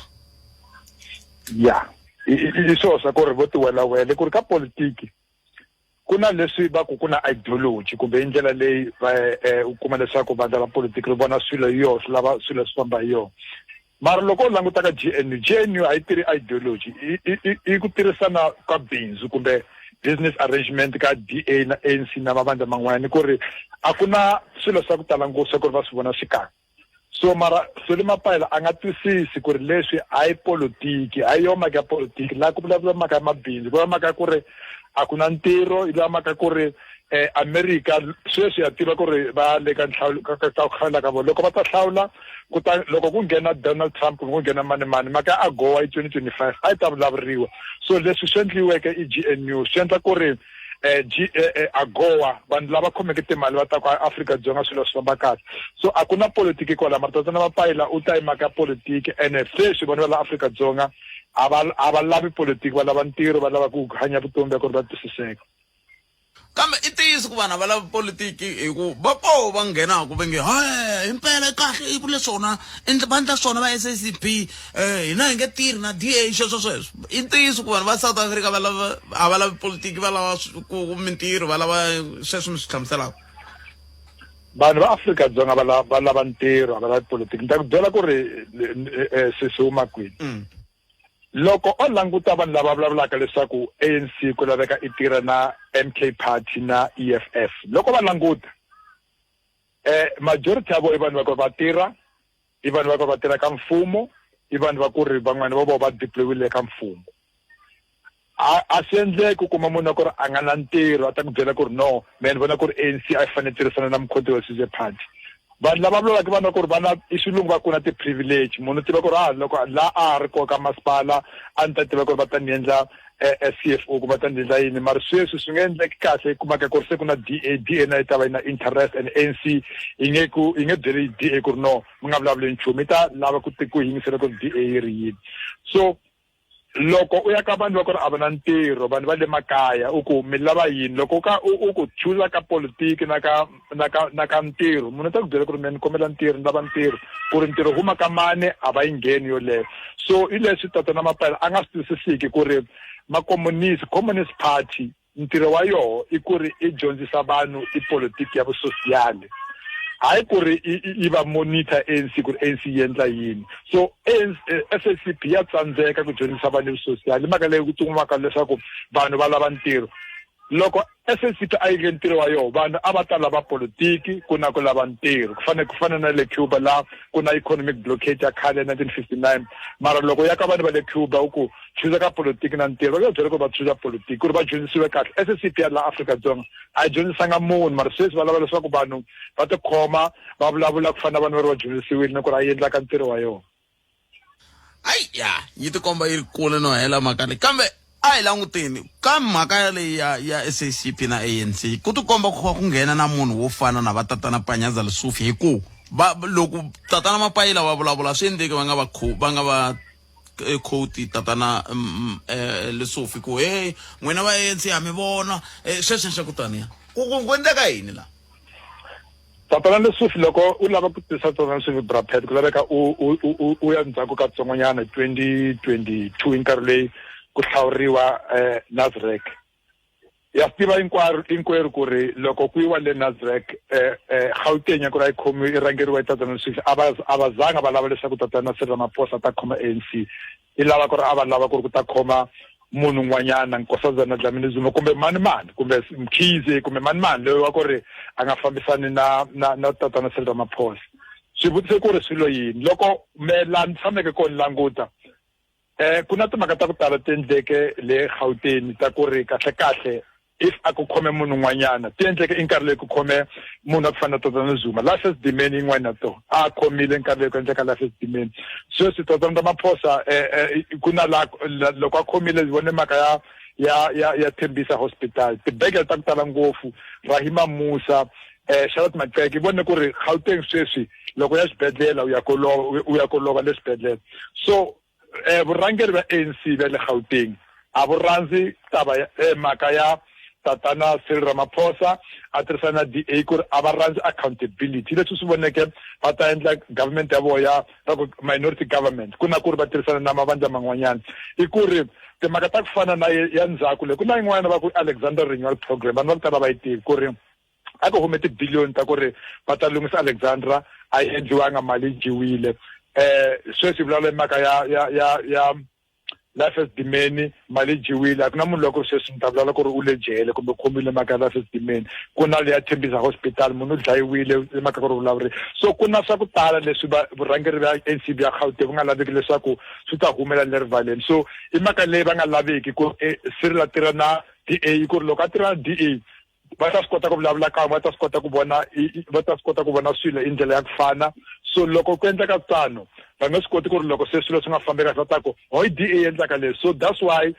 ya i swona swa ku ri vo ti welawela ku ri ka politiki ku na leswi va ku ku na ideology kumbe i ndlela leyi va eh, u kuma leswaku vandla ra politiki ri vona swilo hi yoho swi lava swilo swi famba hi yona mara loko u languta ka GNU GNU a yi tirhi ideology i ku tirhisana ka bindzu kumbe business arrangement ka DA na ANC na mavandla man'wanyana ku ri a ku na swilo swa ku tala ngopfu swa ku ri va swi vona swi kahle so mara Solly Mapaila a nga twisisi ku ri leswi a yi politiki a yi yo mhaka ya politiki laha ku vulavula mhaka ya mabindzu ku mhaka ya ku ri a ku na ntirho yi vula mhaka ku ri eh America sweswi ya tiva ku ri va le ka nhlawulo ka ka ku hlawula ka vona loko va ta hlawula ku ta loko ku nghena Donald Trump kumbe ku nghena mani mani mhaka ya AGOA hi 2025 a yi ta vulavuriwa so leswi swi endliweke i GNU swi endla ku ri eh, G, eh, eh, agoa vanhu lava khomeke timali va ta ku Afrika-Dzonga swilo swi famba kahle so a ku na politiki kwala mara tatana Mapaila u ta yi mhaka ya politiki ene sweswi vanhu va la Afrika-Dzonga a va a va lavi politiki va lava ntirho va lava ku hanya vutomi bya ku ri va twisiseka kambe i ntiyiso ku vanhu a va lavi politiki hi ku va koho va nghenaka va nge he himpela kahle i vule swona va endla swona va S_A_C_P um hina hi nge tirhi na D_A sweswo sweswo i ntiyiso ku vanhu va South Africa va lava a va lavi politiki va lava ku mintirho va lava sweswo mi swi hlamuselaka vanhu va Afrika-Dzonga va lava va lava ntirho a va lavi politiki ni ta ku byela ku ri eh, swi huma kwini mm. loko o languta vanhu lava vulavulaka leswaku ANC ku laveka i tirha na MK Party na EFF loko va languta eh majority ya vo i vanhu va ku va tirha i vanhu va ku va tirha ka mfumo i vanhu va ku ri van'wana va vona va deployiwile ka mfumo a a swi endleki u kuma munhu wa ku ri a nga na ntirho a ta ku byela ku ri no mehe ni vona ku ri ANC a yi fanele tirhisana na Mkhonto wa Sizwe Party vanhu lava vulavulaka vanhu va ku ri va na i xilungu va ku na ti-privilege munhu u tiva ku ri a loko la a ri koka masipala a ni ta tiva ku ri va ta ni endla CFO ku va ta ni endla yini mara sweswi swi nga endleki kahle i kumaka ku ri se ku na DA DA na yi ta va yi na interest and ANC yi nge ku yi nge byeli DA ku ri no mi nga vulavuli nchumu yi ta lava ku ku yingisela ku ri DA yi ri yini so Loko u ya ka vanhu va ku ri a va na ntirho, vanhu va le makaya, u ku mi lava yini? Loko u ka u ku chuza ka politiki na ka na ka na ka ntirho, munhu u ta ku byela ku ri mina ni kombela ntirho, ni lava ntirho. Ku ri ntirho huma ka mani, a va yi ngheni yoleyo. So hi leswi Tatana Mapaila a nga swi twisisiki ku ri makomunisi, Communist Party, Ntirho wa yoho i ku ri i dyondzisa vanhu tipolotiki ya vusosiyali, hayi ku ri yi va monitor ANC ku ri ANC yi endla yini. So ANC, SACP ya tsandzeka ku dyondzisa vanhu vusosiyali, hi mhaka leyi ku kumaka leswaku vanhu va lava ntirho. Loko SACP a yi endle ntirho wa yoho, vanhu a va ta lava politiki ku na ku lava ntirho. Ku fana ku fana na le Cuba laha ku na economic blockade ya khale 1959, mara loko ya ka vanhu va le Cuba u ku chuza ka politiki na ntirho, va nga byela ku va chuza politiki, ku ri va dyondzisiwe kahle. SACP ya laha Afrika-Dzonga a yi dyondzisanga munhu, mara sweswi va lava leswaku vanhu va tikhoma va vulavula ku fana na vanhu va ri va dyondzisiwile na ku ri a yi endlaka ntirho wa yona. Ayi ya yi tikomba yi ri kule no hela mhaka leyi, kambe a hi languteni ka mhaka yaleyi ya ya SACP na ANC, ku tikomba ku ku nghena na munhu wo fana na va tatana Panyaza Lesufi, hi ku va loko tatana Mapayila va vulavula swi endleki va nga va va nga va eh, quote tatana mm, eh, Lesufi ku hey n'wina va ANC ha mi vona eh, sweswo swa ku taniya ku ku ku endleka yini la? Tatana Lesufi, loko u lava ku tisa tatana Lesufi Brapet, ku laveka u u u u ya ndzhaku katsongonyana 2022 hi nkarhi leyi ku hlawuriwa eh, Nasrec. Ya swi tiva hinkwaro hinkwerhu ku ri loko ku yiwa le Nasrec eh, eh, Gauteng ya ku ri a yi khomiwe i rhangeriwa hi tatana Lesufi, a va a va zanga va lava leswaku tatana Cyril Ramaphosa ta khoma ANC. I lava ku ri a va lava ku ri ku ta khoma munhu un'wanyana, Nkosazana Dlamini Zuma kumbe mani mani kumbe Mkhize kumbe mani mani loyi wa ku ri a nga fambisani na na na tatana Cyril Ramaphosa. Swivutiso ku ri swilo yini loko me laha ni tshameke kona languta Eh ku na timhaka ta ku tala ti endleke le Gauteng ta ku ri kahle kahle if a ku khome munhu un'wanyana ti endleke i nkarhi leyi ku khome munhu a ku fana na Tatana Zuma la Sesidimeni yin'wana na tona a khomile nkarhi leyi ku endleka la Sesidimeni. Sweswi Tatana Ramaphosa eh, eh, ku na la loko a khomile vone mhaka ya ya ya ya Tembisa Hospital, tibekele ta ku tala ngopfu, Rahima Musa, eh Charlotte Maxeke, vone ku ri Gauteng sweswi loko ya xibedhlele u ya kolova, u ya kolova le xibedhlele. So eh vurhangeri bya ANC bya le Gauteng a vu rhandzi tava eh, mhaka ya tatana Cyril Ramaphosa a tirhisana na DA, ku ri a va rhandzi accountability. Leswi swi voneke va ta endla government ya vona ya va ku minority government, ku na ku ri va tirhisana na mavandla man'wanyana. I ku ri timhaka ta ku fana na ya ndzhaku leyi ku na yin'wana va ku Alexander Renewal Program, vanhu va ku tala va yi tivi ku ri a ku hume tibiliyoni ta ku ri va ta lunghisa Alexandra, a yi endliwanga, mali yi dyiwile. Eh sweswi vulavula mhaka ya ya ya ya Life Esidimeni, mali yi dyiwile, a ku na munhu loko sweswi ni ta vulavula ku ri u le jele kumbe khomile mhaka ya Life Esidimeni. Ku na leya Tembisa Hospital, munhu u dlayiwile hi mhaka ku ri vulavuri. So ku na swa ku tala leswi va vurhangeri bya ANC bya Gauteng bu nga laveki leswaku swi ta humela le rivaleni. So i mhaka leyi va nga laveki ku eh, Cyril a tirha na DA, ku ri loko a tirha na DA va ta swi kota ku vulavula kan'we, va ta swi kota ku vona va ta swi kota ku vona swilo hi ndlela ya ku fana. So loko ku endleka tano va nge swi koti ku ri loko se swilo swi nga fambi kahle va ta ku hoy DA endlaka leswi. So that's why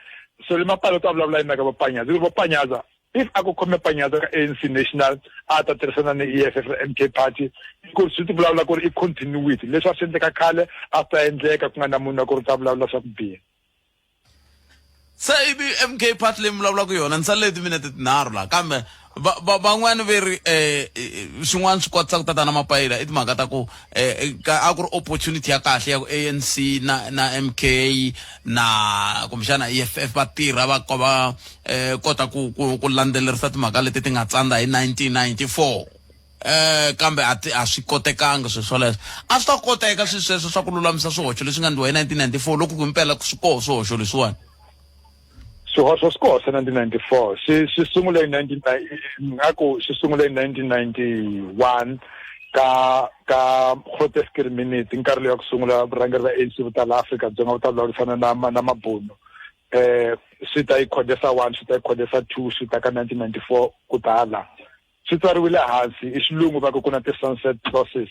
so le Mapalo ta vulavula hi mhaka vo Panyaza, vo Panyaza if a ku khome Panyaza ka ANC National a ta tirhisana ni EFF na MK Party, ku ri swi ti vulavula ku ri i continuity, leswi a swi endleka khale a swi ta endleka ku nga na munhu wa ku ri ta vulavula swa ku biha. Se ivi MK Party leyi mi vulavulaka yona ni salele timinete tinharhu laha, kambe van'wani ve ri um swin'wana swi kotisa ku tatana Mapayila i timhaka ta ku um a ku ri opportunity ya kahle ya ku ANC na na MK na kumbexana EFF va tirha va va um kota ku ku ku landzelerisa timhaka leti ti nga tsandza hi 1994, eh kambe a ti a swi kotekanga swilo swoleswo. A swi ta koteka swilo sweswo swa ku lulamisa swihoxo leswi nga ndliwa hi 1994 loko ku himpela swi koho swihoxo leswiwani? Swihoxo swi koho swa 1994, swi swi sungule hi 19 nga ku swi sungule hi 1991 ka ka Grooteschuur minute, nkarhi lowu ya ku sungula vurhangeri va ANC vo tala Afrika-Dzonga vo ta vulavurisana na na mabunu, eh swi ta yi Codesa 1, swi ta yi Codesa 2, swi ta ka 1994 ku tala swi tsariwile hansi i xilungu va ku ku na ti-sunset clauses,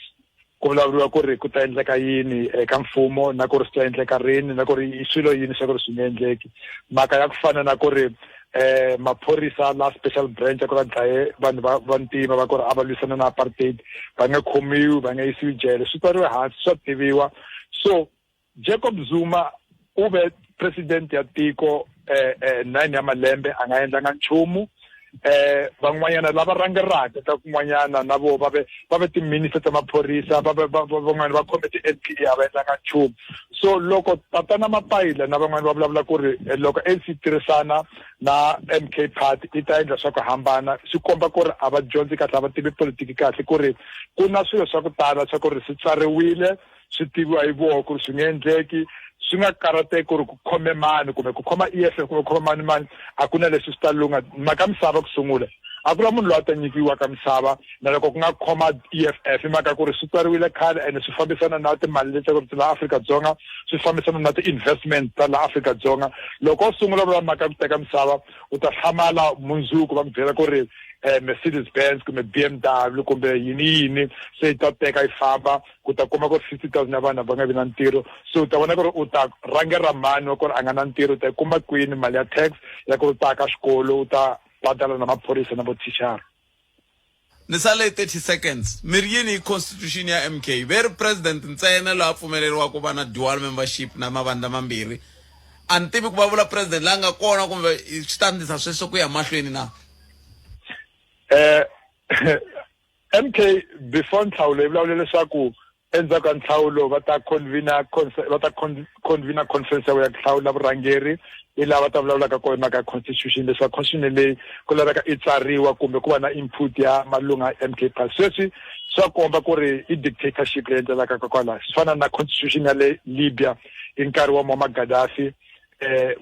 ku vulavuriwa ku ri ku ta endleka yini eka mfumo na ku ri swi ta endleka rini na ku ri i swilo yini swa ku ri swi nge endleki. Mhaka ya ku fana na ku ri eh maphorisa la special branch ku va dlaye vanhu va va ntima va ku ri a va lwisana na apartheid va nge khomiwi, va nge yisiwi jele, swi tsariwe hansi, swa tiviwa. So Jacob Zuma U ve president ya tiko eh, eh, 9 ya malembe a nga endlanga nchumu. Van'wanyana lava rhangelaka ka kun'wanyana na vo va ve va ve timinista ta maphorisa, va ve van'wana va khome ti-N P A, a va endlanga nchumu. So loko tatana Mapaila na van'wana va vulavula ku ri loko ANC tirhisana na MK Party i ta endla swa ku hambana, swi komba ku ri a va dyondzi kahle, a va tivi politiki kahle, ku ri ku na swilo swa ku tala swa ku ri swi tsariwile, swi tiviwa hi voho ku ri swi nge endleki, swi nga karateki ku ri ku khome mani kumbe ku khoma EFF kumbe ku khoma mani mani, a ku na leswi swi ta lungha. Mhaka misava ku sungula, a ku na munhu loyi a ta nyikiwa ka misava na loko ku nga khoma EFF, hi mhaka ku ri swi tsariwile khale ene swi fambisana na timali leti ku ri ti laha Afrika-Dzonga, swi fambisana na ti-investment ta laha Afrika-Dzonga. Loko u sungula vula mhaka ya ku teka misava, u ta hlamala mundzuku va ku byela ku ri Mercedes Benz kumbe BMW kumbe yini yini se yi ta teka yi famba, ku ta kuma ku ri 50,000 ya vanhu va nga vi na ntirho. So u ta vona ku ri u ta rhangela mani wa ku ri a nga na ntirho, u ta yi kuma kwini mali ya tax ya ku ri u ta aka xikolo, u ta badala na maphorisa na vothichara. Ni sale 30 seconds. Mi ri yini hi constitution ya MK? Ve ri president ntsena loyi a pfumeleriwa ku va na dual membership na mavandla mambirhi. A ni tivi ku va vula president la nga kona kumbe swi ta ndlisa sweswo ku ya mahlweni na? MK before nhlawulo yi vulavule leswaku endzhaku ka nhlawulo va ta convene va ta convene conference ya ku hlawula vurhangeri, i laha va ta vulavulaka kona mhaka ya constitution, leswaku constitution leyi ku laveka i tsariwa kumbe ku va na input ya malunga ya MK Party. Sweswi swa komba ku ri i dictatorship leyi endlelaka kwalaho, swi fana na constitution ya le Libya hi nkarhi wa Muammar Gaddafi.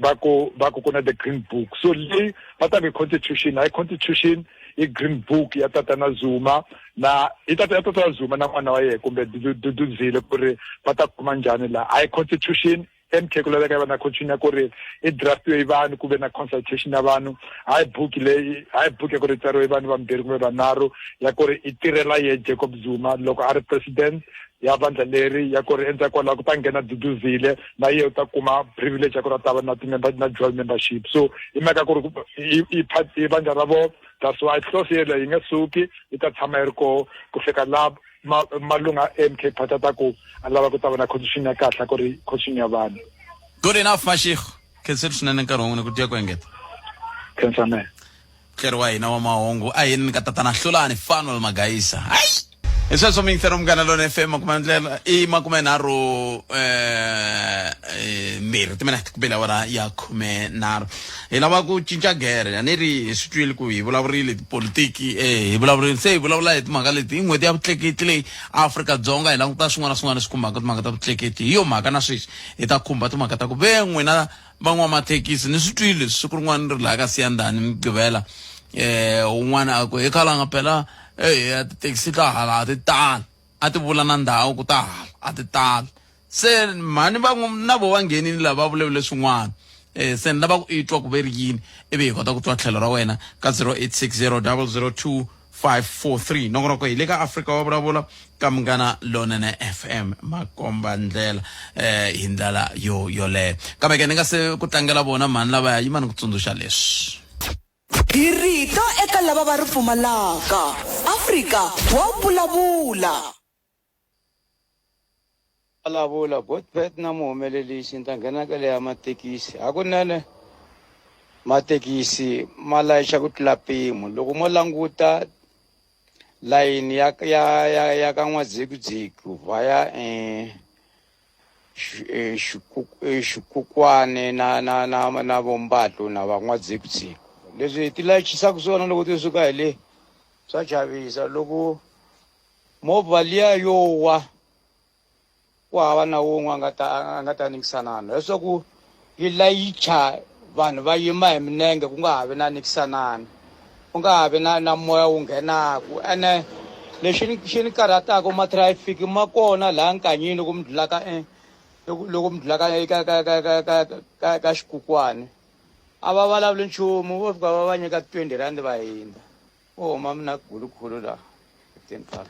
Va ku ku na the green book, so leyi va ta ku constitution hayi constitution, i green book ya tatana Zuma na i tata ya tatana Zuma na n'wana wa yena kumbe Duduzile, ku ri va ta kuma njhani laha. Hayi constitution. MK ku laveka yi va na constitution ya ku ri i draftiwe hi vanhu, ku ve na consultation ya vanhu, hayi book leyi, hayi book ya ku ri tsariwe hi vanhu vambirhi kumbe vanharhu ya ku ri i tirhela ye Jacob Zuma loko a ri president ya vandla leri, ya ku ri endzhaku kwalaho ku ta nghena Duduzile na ye u ta kuma privilege ya ku ri a ta va na ti-member na dual membership. So i mhaka ku ri i vandla ra vo, that's why hlosi yeleyo yi nge suki, yi ta tshama yi ri koho ku fika laha malunga MK Party ta ku a lava ku ta va na constitution ya kahle, ku ri constitution ya vanhu. Good enough, Mashego. Khensile swinene nkarhi wa n'wina ku tiya ku engeta. Khensa mehe. Muhleri wa hina wa mahungu a yini ka tatana Hlulani Fanuel Magayisa. Hayi! Hi sweswo miyingiselo Munghana Lona FM makume ndlela i makumenharhu 2 timinete ku bela awara ya 13. Hi lava ku cinca gere, a ni ri hi swi twile ku hi vulavurile tipolitiki, hi vulavurile se hi vulavula hi timhaka leti hi n'hweti ya vutleketli leyi Afrika-Dzonga, hi languta swin'wana na swin'wana leswi khumbaka timhaka ta vutleketli. Hi yo mhaka na sweswi hi ta khumba timhaka ta ku ve n'wina van'wamathekisi. Ni swi twile siku rin'wana ni ri laha ka Siyandhani Mugqivela, un'wana a ku hi khalanga phela eh tithekisi ta hala a ti tali, a ti vula na ndhawu ku ta hala a ti tali. Se mhani va na vo va nghenini lava va vulavule swin'wana, se ni lava ku i twa ku ve ri yini, ivi hi kota ku twa tlhelo ra wena ka 0860 002 543. Nongonoko hi le ka Afrika wa vulavula ka Munghana Lonene FM, makomba ndlela hi ndlela yo yoleyo. Kambe ke ni nga se ku tlangela vona mhani lavaya, yima ni ku tsundzuxa leswi. Hi rito eka lava va ri pfumalaka. Afrika wa vulavula. Vulavula Botpet na muhumelelisi, ni ta nghena ka leya mathekisi. Hakunene mathekisi ma layicha ku tlula mpimo. Loko mo languta layini ya ya ya ya ka N'wadzikudziku via Xikukwane na na na na vo Mbatlu na va N'wadzikudziku, leswi ti layichisaka swona loko ti suka hi le swa chavisa. Loko movha liya yo wa, ku hava na wun'we a nga ta a nga ta nikisanana, leswaku yi layicha vanhu va yima hi minenge, ku nga ha vi na nikisanana, ku nga ha vi na na moya wu nghenaku. Ene lexi ni xi ni karhataka, mathirafiki ma kona laha nkanyini loko mi dlulaka loko loko mi dlulaka ka ka ka ka ka ka ka Xikukwani, a va vulavuli nchumu, vo fika va va nyika 20 rand va hindza. Ku huma mina gulukhulu laha 15 park.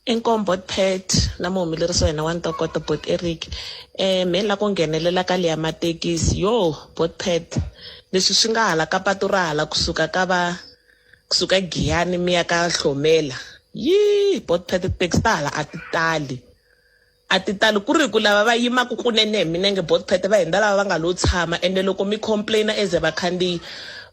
Inkomu bot Pat na muhumelerisi wa hina wa ntokoto bot Eric. Me ni la ku nghenelela ka leya mathekisi. Yo bot Pat, leswi swi nga hala ka patu ra hala kusuka ka va kusuka Giyani mi ya ka Hlomela. Yii bot Pat, tithekisi ta hala a ti tali. A ti tali ku ri ku lava va yimaka kunene hi minenge botpet va hundza lava va nga lo tshama ende loko mi complain-a as vakhandziyi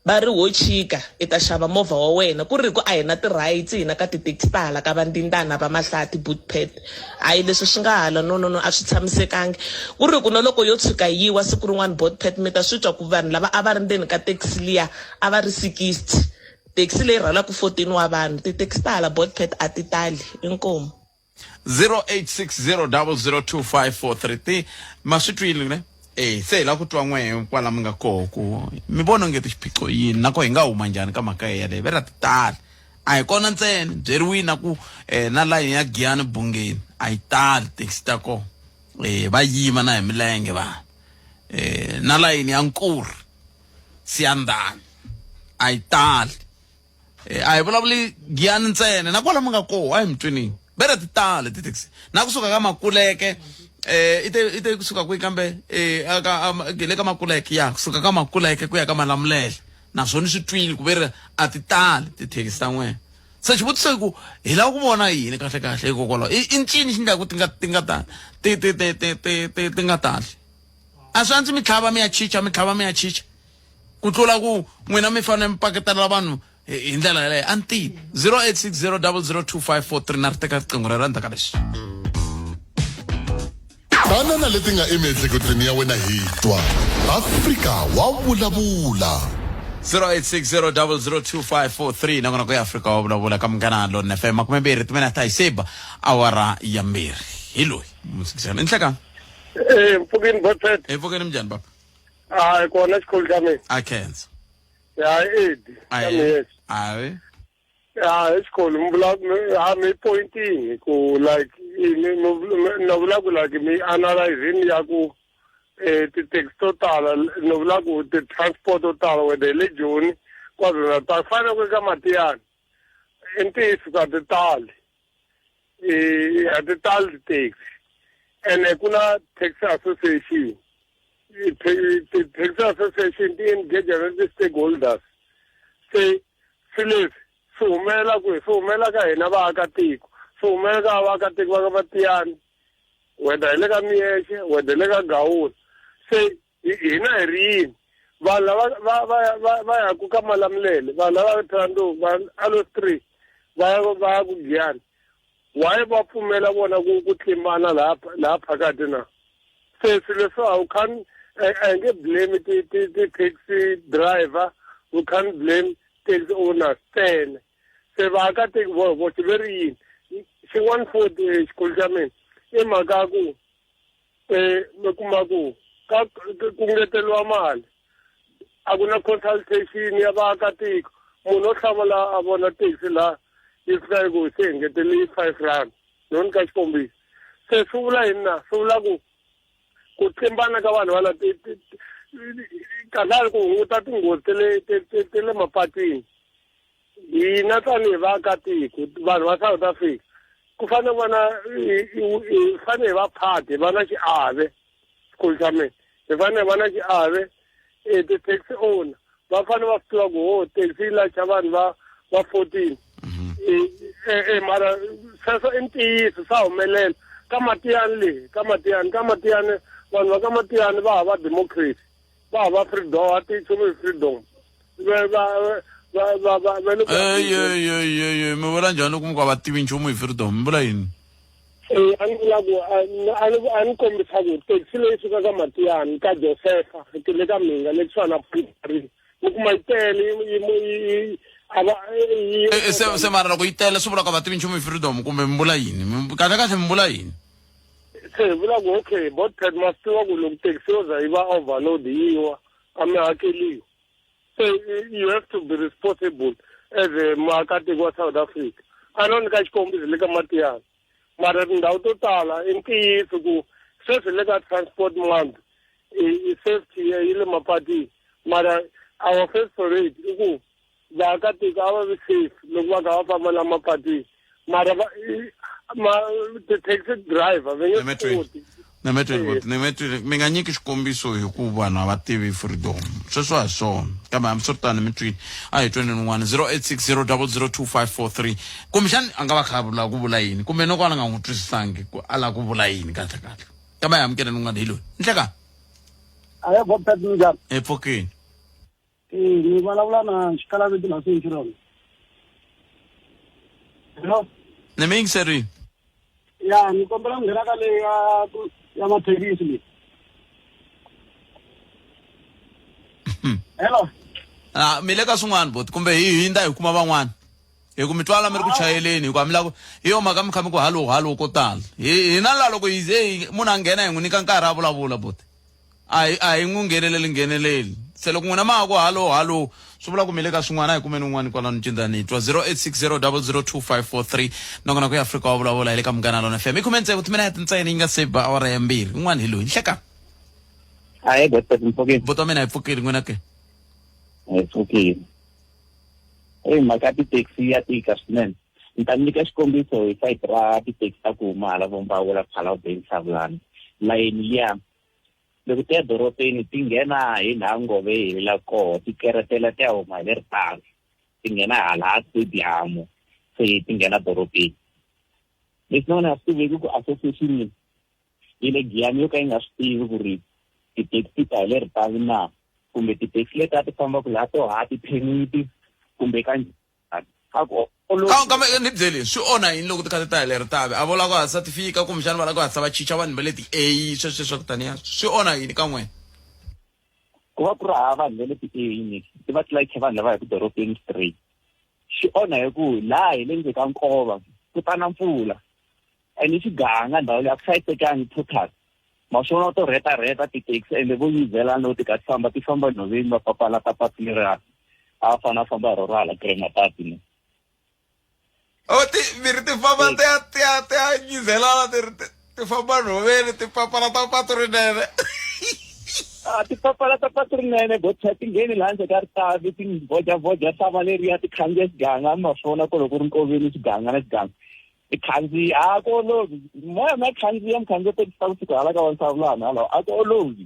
va ri ho chika i ta xava movha wa wena ku ri ku a hi na ti-rights hina ka ti-taxi ta hala ka vandindana va mahlati botpet hayi leswi swi nga hala no no no a swi tshamisekangi ku ri ku na loko yo tshuka yi wa siku rin'wana botpet mi ta swi twa ku vanhu lava a va ri ndzeni ka taxi liya a va ri 60 taxi leyi rhwalaka 14 wa vanhu ti-taxi ta hala botpet a ti tali inkomu 0860002543 ma swi twile ne eh se hi lava ku twa n'we kwala mi nga koho ku mi vona onge ti xiphiqo yini na ko hi nga huma njhani ka mhaka yeleyo ve ra ti tala a hi kona ntsena byeriwini na ku eh, na layini ya giyani bungeni a yi tali taxi ta kona eh, va yima na hi milenge vanhu eh, na layini ya nkuri siyandhani a yi tali Eh, a hi vulavuli giyani ntsena na kwala mi nga koho a hi mi twinini ve ra ti tali tithekisi na kusuka ka makuleke eh ite ite kusuka kwihi kambe eh aka le ka makuleke ya kusuka ka makuleke ku ya ka malamulele naswona swi twile ku ve ri a ti tali tithekisi ta n'wina se xivutiso i ku hi lava ku vona yini kahle kahle hikokwalaho i ncini xi ndlaku ti nga ti nga tali ti ti ti ti ti ti ti nga tali a swi antswi mi tlhava mi ya chicha mi tlhava mi ya chicha ku tlula ku n'wina mi fanele mi paketela vanhu hi ndlela yaleyo a ni tivi 0860002543 na ri teka riqingho rero endzhaku ka leswi Tana na leti nga emiehleketweni ya wena hi twa Afrika wa vulavula 0860002543 nakona ku ya Afrika wa vulavula ka Munghana Lonene FM 20 timinete hi seba awara ya mbirhi hi loyi musikisana inhlekani Eh, mpfukeni Botpet. Hi pfukeni minjhani baba Hayi kona xikhulu xa mina. A khensa. Ya Edi. Ayi. Yes. Ayi. Ya xikhulu mi vula ha mi pointini ku like mi no vula ku like mi analyzini ya ku eh ti-taxi to tala no vula ku ti-transport to tala whether hi le Joni KwaZulu-Natal fana ku eka Matiyani i ntiyiso ka ti tali a ti tali ti-taxi ene ku na taxi association ti-taxi association ti engage na ti-stakeholders se swi leswi swi humelela kwihi swi humelela ka hina vaakatiko swi humelela ka vaakatiko va ka Matiyani whether hi le ka Miyexe whether hi le ka Gawula se hina hi ri yini vanhu lava va va va va yaku ka Malamulele vanhu lava Thohoyandou va Allostri va ya va ya ku Giyani why va pfumela vona ku ku tlimbana laha laha phakathi na se swilo leswi a wu can a hi nge blame ti ti ti taxi driver we can't blame taxi owners ntsena se vaakatiko vo voxe ve ri yini xin'wana futhi xikulu xa mina i mhaka ya ku eh mi kuma ku ka ku ngeteriwa mali a ku na consultation ya vaakatiko munhu o hlamula a vona taxi laha yi fika yi ku se hi ngeteli R5 no ni ka xikombiso se swi vula yini na swi vula ku ku tlimbana ka vanhu vala kahlekahle ku hunguta tinghozi ta le ta le mapatwini hina tanihi vaakatiko vanhu va South Africa ku fanele ku va na hi fanele hi va part hi va na xiave xikulu xa mina hi fanele hi va na xiave ti-taxi owner va fanele va swi tiva ku ho taxi yi lacha vanhu va va 14 mara sweswo i ntiyiso swa humelela ka Matiyani le ka Matiyani ka Matiyani vanhu va ka Matiyani va hava democracy va hava freedom a ti nchumu hi freedom va va va va va va le ku ey mi vula njhani loko mi ku a va tivi nchumu hi freedom mi vula yini Eh, a ni vula ku a ni a ni kombisa ku taxi leyi sukaka Matiyani ka Josefa le ka Mhinga le kusuhani na Pretoria mi kuma yi tele yi yi a va yi Eh, eh, se se mara loko yi tele swi vula ku a va tivi nchumu hi freedom kumbe mi vula yini kahle kahle mi vula yini se hi vula ku okay botpet ma swi tiva ku loko taxi yo za yi va overload yi wa a mi hakeliwi so you have to be responsible as a muakatiko wa South Africa a no nyika xikombiso le ka Matiyani mara tindhawu to tala i ntiyiso ku sweswi le ka transport month i safety yi le mapatwini mara our first parade i ku vaakatiko a va vi safe loko va kha va famba la mapatwini mara va ma ti-taxi driver va nge swi koti Ni mi twile mi nga nyiki xikombiso hi ku vanhu a va tivi freedom sweswo a hi swona kambe hambiswiritano mi twile a hi tweni rin'wana 0860 002543 kumbexani a nga va kha a vula ku vula yini kumbe noko a nga n'wi twisisangi ku a lava ku vula yini kahle kahle kambe a hi amukele rin'wana hi loyi nhleka Aye Bob Pet minjhani? Hi pfukile. Eh, ni vulavula na xikalaveti la Centurion. Hello? Ni mi yingiserile. Ya, ni kombela ku nghena ka leyi ya ya mathekisi leyi. Hello? Ah, mi le ka swin'wana boti kumbe hi hindza hi kuma van'wana hi ku mi twala mi ri ku chayeleni hi ku a mi lava hi yo mhaka mi kha mi ku halo halo ko tala hi hina la loko hi ze hi munhu a nghena hi n'wi nyika nkarhi a vulavula boti a hi a hi n'wi ngheneleli ngheneleli se loko n'wina ma ha ku halo halo swi vula ku mi le ka swin'wana a hi kumeni un'wana kwalano cinda ni twa 0860 002543 nongonoko ya afrika wa vulavula hi le ka munghana lona fm i khume tsevu timinete ntsena yi nga se ba awara ya mbirhi un'wana hi loyi nhleka Hayi botpet mpfukile. Buti wa mina hi pfukile n'wina ke Hi pfukile. Eyi mhaka ya tithekisi ya tika swinene. Ni ta nyika xikombiso hi sayiti ra tithekisi ta ku huma hala vo Mbawula Phalawubeni Shavulani. Layeni liya loko ti ya dorobeni ti nghena hi laha ngove yi helela koho ti keretela ti ya huma hi le Ritavi ti nghena hala stadium se ti nghena dorobeni. Leswi na vona a swi tiveki ku association yi le Giyani yo ka yi nga swi tivi ku ri tithekisi ta hi le Ritavi na kumbe tithekisi leti a ti fambaka laha to ha ti-permit kumbe ka njhani a ku olovi Ka- kambe ni byeli swi onha yini loko ti kha ti ta hi le Ritavi a vo lava ku hatlisa ti fika kumbexana va lava ku hatlisa va chicha vanhu va le ti-A sweswo swa ku taniya swi onha yini ka n'wina ku va ku ri hava vanhu va le ti-A ni ti va ti layicha vanhu lava yaka dorobeni straight swi onha hi ku laha hi le ndzeni ka nkova ku ta na mpfula and i xiganga ndhawu leyi a ku hlayisekangi total ma swi vona to rheta rheta tithekisi ende vo nyuzelana loko ti kha ti famba ti famba nhoveni va papalata patu leriya a va fanele a famba hi rona hala Krematati ni o ti mi ri ti famba ti ya ti ya ti ya nyuzelana ti ri ti famba nhoveni ti papalata patu rinene a ti papalata patu rinene gocha ti ngheni laha ndzeni ka ritavi ti vhojavhoja sava leriya ti khandziya xiganga ma swi vona ku loko ku ri nkoveni xiganga na xiganga i khandziya a ku olovi moya ma khandziya mukhandziya tekisi ta kusuka hala ka vansavulana halawo a ku olovi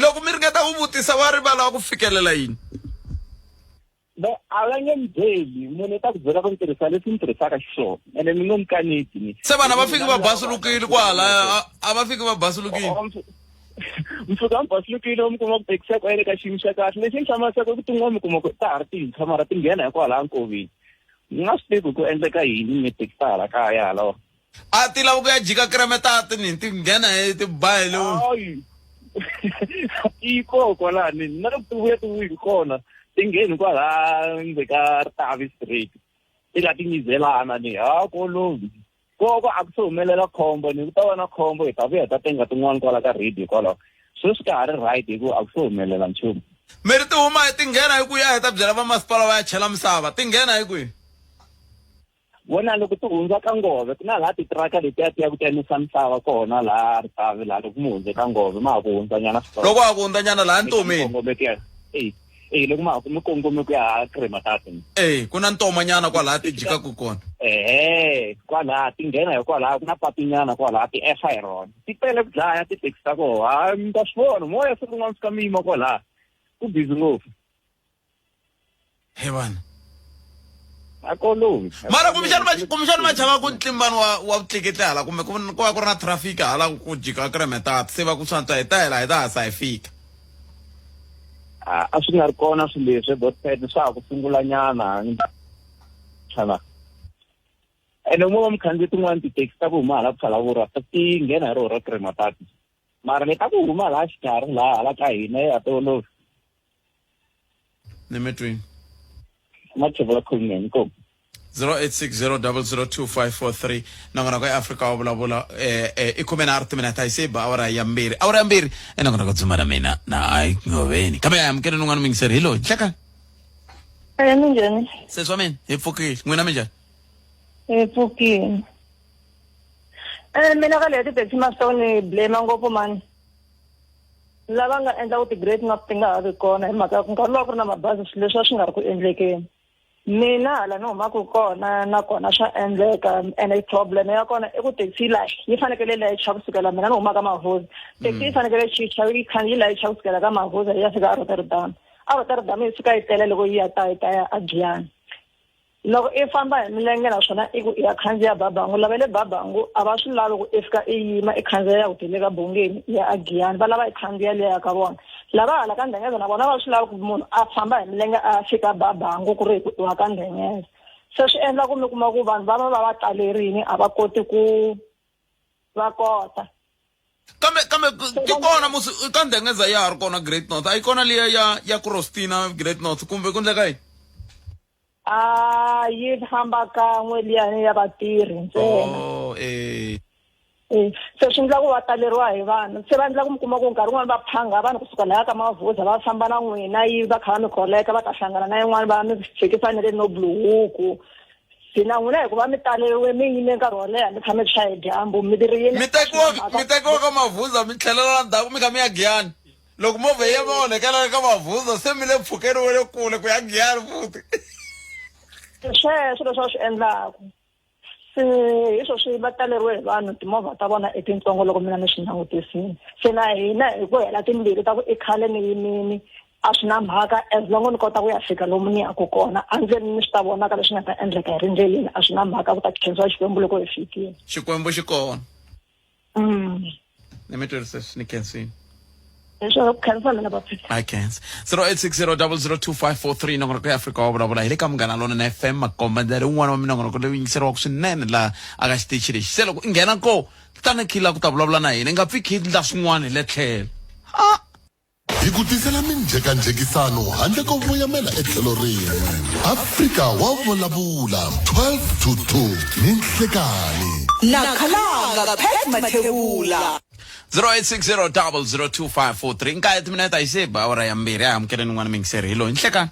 loko mi ringeta ku vutisa va ri va lava ku fikelela yini va a va nge mi byeli munhu u ta ku byela ku ni tirhisa leswi ni tirhisaka xiswona ene mi ngo mi kaneti ni se vanhu a va fiki va basulukile kwala a va fiki va basulukile mpfhuka mi basulukile mi kuma ku tekisi ya ku le ka xiyimo xa kahle lexi ni hlamarisaka i ku tin'wana mi kuma ku ta ha ri tintshwa mara ti nghena hikwalaho nkoveni ni nga swi tivi ku endleka yini ni tekisi ta hala kaya halawa a ti lava ku ya jika kremetati ni ti nghena hi ti ba hi lowu yi kona kwalani na loko ti vuya ti vuyi kona ti ngheni kwala ndzeni ka Ritavi straight ti la ti nyizelana ni ha ku olovi koko a ku se humelela khombo ni ku ta va na khombo hi ta vuya hi ta tenga tin'wana kwala ka radio kwalaho sweswi ka ha ri right hi ku a ku se humelela nchumu mi ri ti huma ti nghena hi kwihi a hi ta byela vamasipala va ya chela misava ti nghena hi kwihi vona loko ti hundza ka ngove ku na laha titiraka letiya ti ya ku tiya misava kona laha ritavi laha loko mi hundze ka ngove ma ha ku hundzanyana loko ha ku hundzanyana laha ntomeni e loko ma ha mi kongome ku ya ha Krematati e ku na ntomanyana kwalaha ti jikaka kona ehe kwalaha ti nghena hi kwalaha ku na patinyana kwalaha ti ehla hi rona ti tele ku dlaya tithekisi ta koho ha mi ta swi vona moya siku rin'wana fika mi yima kwalaha ku busy ngopfu he vana a ku olovi mara kumbexani va kumbexani va chava ku ntlimbano wa wa vutleketli hala kumbe ku ku va ku ri na traffic hala ku jika Kremetati se va ku swantswa hi ta hela hi ta hasa hi fika a a swi nga ri kona swilo leswi botpet swa ha ku sungulanyana xana ene mo va mi khandziye tin'wani tithekisi ta ku huma hala Phalaborwa ti nghena hi rona Krematati mara le ta ku huma laha xikarhi laha hala ka hina ya ti olovi ni mi twini Mathevula Khulumeni inkomu 0860002543 nongonoko ya Afrika wa vulavula eh, eh, i khume nharhu timinete a yi se ba awara ya mbirhi awara ya mbirhi i nongonoko dzuma na mina na hayi ngoveni kambe a amukele nun'wana muyingiseri hi loyi nhlekani Eh, minjhani? sesi wa mina hi pfukile n'wina minjhani Hi pfukile. Eh, mina ka leyi tithekisi masitoko ni blame ngopfu mani. Lava nga endla ku ti-great nga ti nga ha vi kona hi mhaka ya ku nkarhi lowu a ku ri na mabazi swilo leswi a swi nga ri ku endlekeni. Mina hala ni humaka kona nakona swa endleka ene problem ya kona i ku taxi la yi fanekele layicha kusukela mina ni humaka Mavuza. Taxi yi fanekele chicha yi kha yi layicha kusukela ka Mavuza yi ya fika a Rotterdam. A Rotterdam yi suka yi tele loko yi ya ta yi ta ya a Giyani. Loko i famba hi milenge naswona i ku i ya khandziya Babangu, lava le Babangu a va swi lavi ku i fika i yima i khandziya ya ku tele ka Bongeni i ya a Giyani, va lava i khandziya liya ya ka vona. Lava hala ka Ndhengeza na vona va swi lava ku munhu a famba hi milenge a ya fika Babangu ku ri hi ku i wa ka Ndhengeza. Se swi endla ku mi kuma ku vanhu va va va va talerini a va koti ku va kota. Kambe kambe ti kona musi ka Ndhengeza ya ha ri kona Great North, a yi kona liya ya ya ku Rostina Great North kumbe ku ndleka yini? A yi famba kan'we liyani ya vatirhi ntsena. Oh, eh. Eh, se swi endla ku va taleriwa hi vanhu se va endla ku mi kuma ku nkarhi wun'wani va phangha vanhu kusuka laya ka Mavuza va famba na n'wina yi va kha va mi koleka va ta hlangana na yin'wani va mi fikisa na le Nobluhuku se na n'wina hikuva mi taleriwe mi yime nkarhi wo leha mi kha mi tshwa hi dyambu mi ri yini Mi tekiwa mi tekiwa ka Mavuza mi tlhelela ndzhaku mi kha mi ya Giyani. Loko movha yi ya va onhekela ka Mavuza se mi le mpfhukeni wa le kule ku ya Giyani futhi. Sweswo leswi va swi endlaku. Se hi swo swi va taleriwe hi vanhu timovha ta vona i tintsongo loko mina ni swi langutisile. Se na hina hi ku hela timbilu ta ku i khale ni yimile a swi na mhaka as long ni kota ku ya fika lomu ni yaka kona endzeni ni swi ta vonaka leswi nga ta endleka hi ri ndleleni a swi na mhaka ku ta khensiwa Xikwembu loko hi fikile. Xikwembu xi kona. Ni mi twerisa ni khensini. Leswaku ku khensa mina vaphisa. I khensa. 0860002543 nongonoko ya Afrika wa vulavula hi le ka Munghana Lonene FM makomba ndlela wun'wana wa minongonoko leyi yingiseriwaka swinene laha aka xitichi lexi. Se loko i nghena ko tani khila ku ta vulavula na hina i nga pfi khi ndla swin'wana hi le tlhelo. Ha! Hi ku tisela minjhekanjhekisano handle ko voyamela etlhelo rin'we. Afrika wa vulavula 12 to 2 ninhlekani. Na Khalanga Pat Mathebula. 0860002543 nkaye timinete a yi se ba awara ya mbirhi a amukeleni n'wana mingiseri hi loyi nhlekani.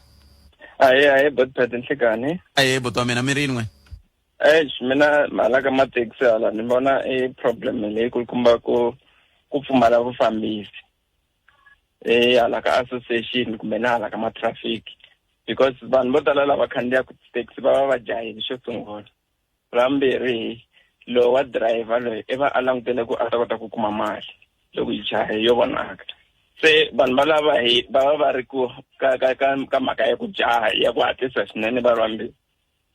Ahe ahe botpet nhlekani. Ahe buti wa mina mi ri yini n'we? Eish mina hala ka mathekisi hala ni vona i problem leyi kulukumba ku ku pfumala vufambisi. Eh hala ka association kumbe na hala ka ma-traffic because vanhu vo tala lava khandziyaka ti-taxi va va va jahile xo sungula. Ra vumbirhi lowu wa driver loyi i va a langutele ku a ta kota ku kuma mali loko yi jahe yo vonaka. Se vanhu va lava hi va va va ri ku ka ka ka ka mhaka ya ku jaha ya ku hatlisa swinene va ri vambirhi.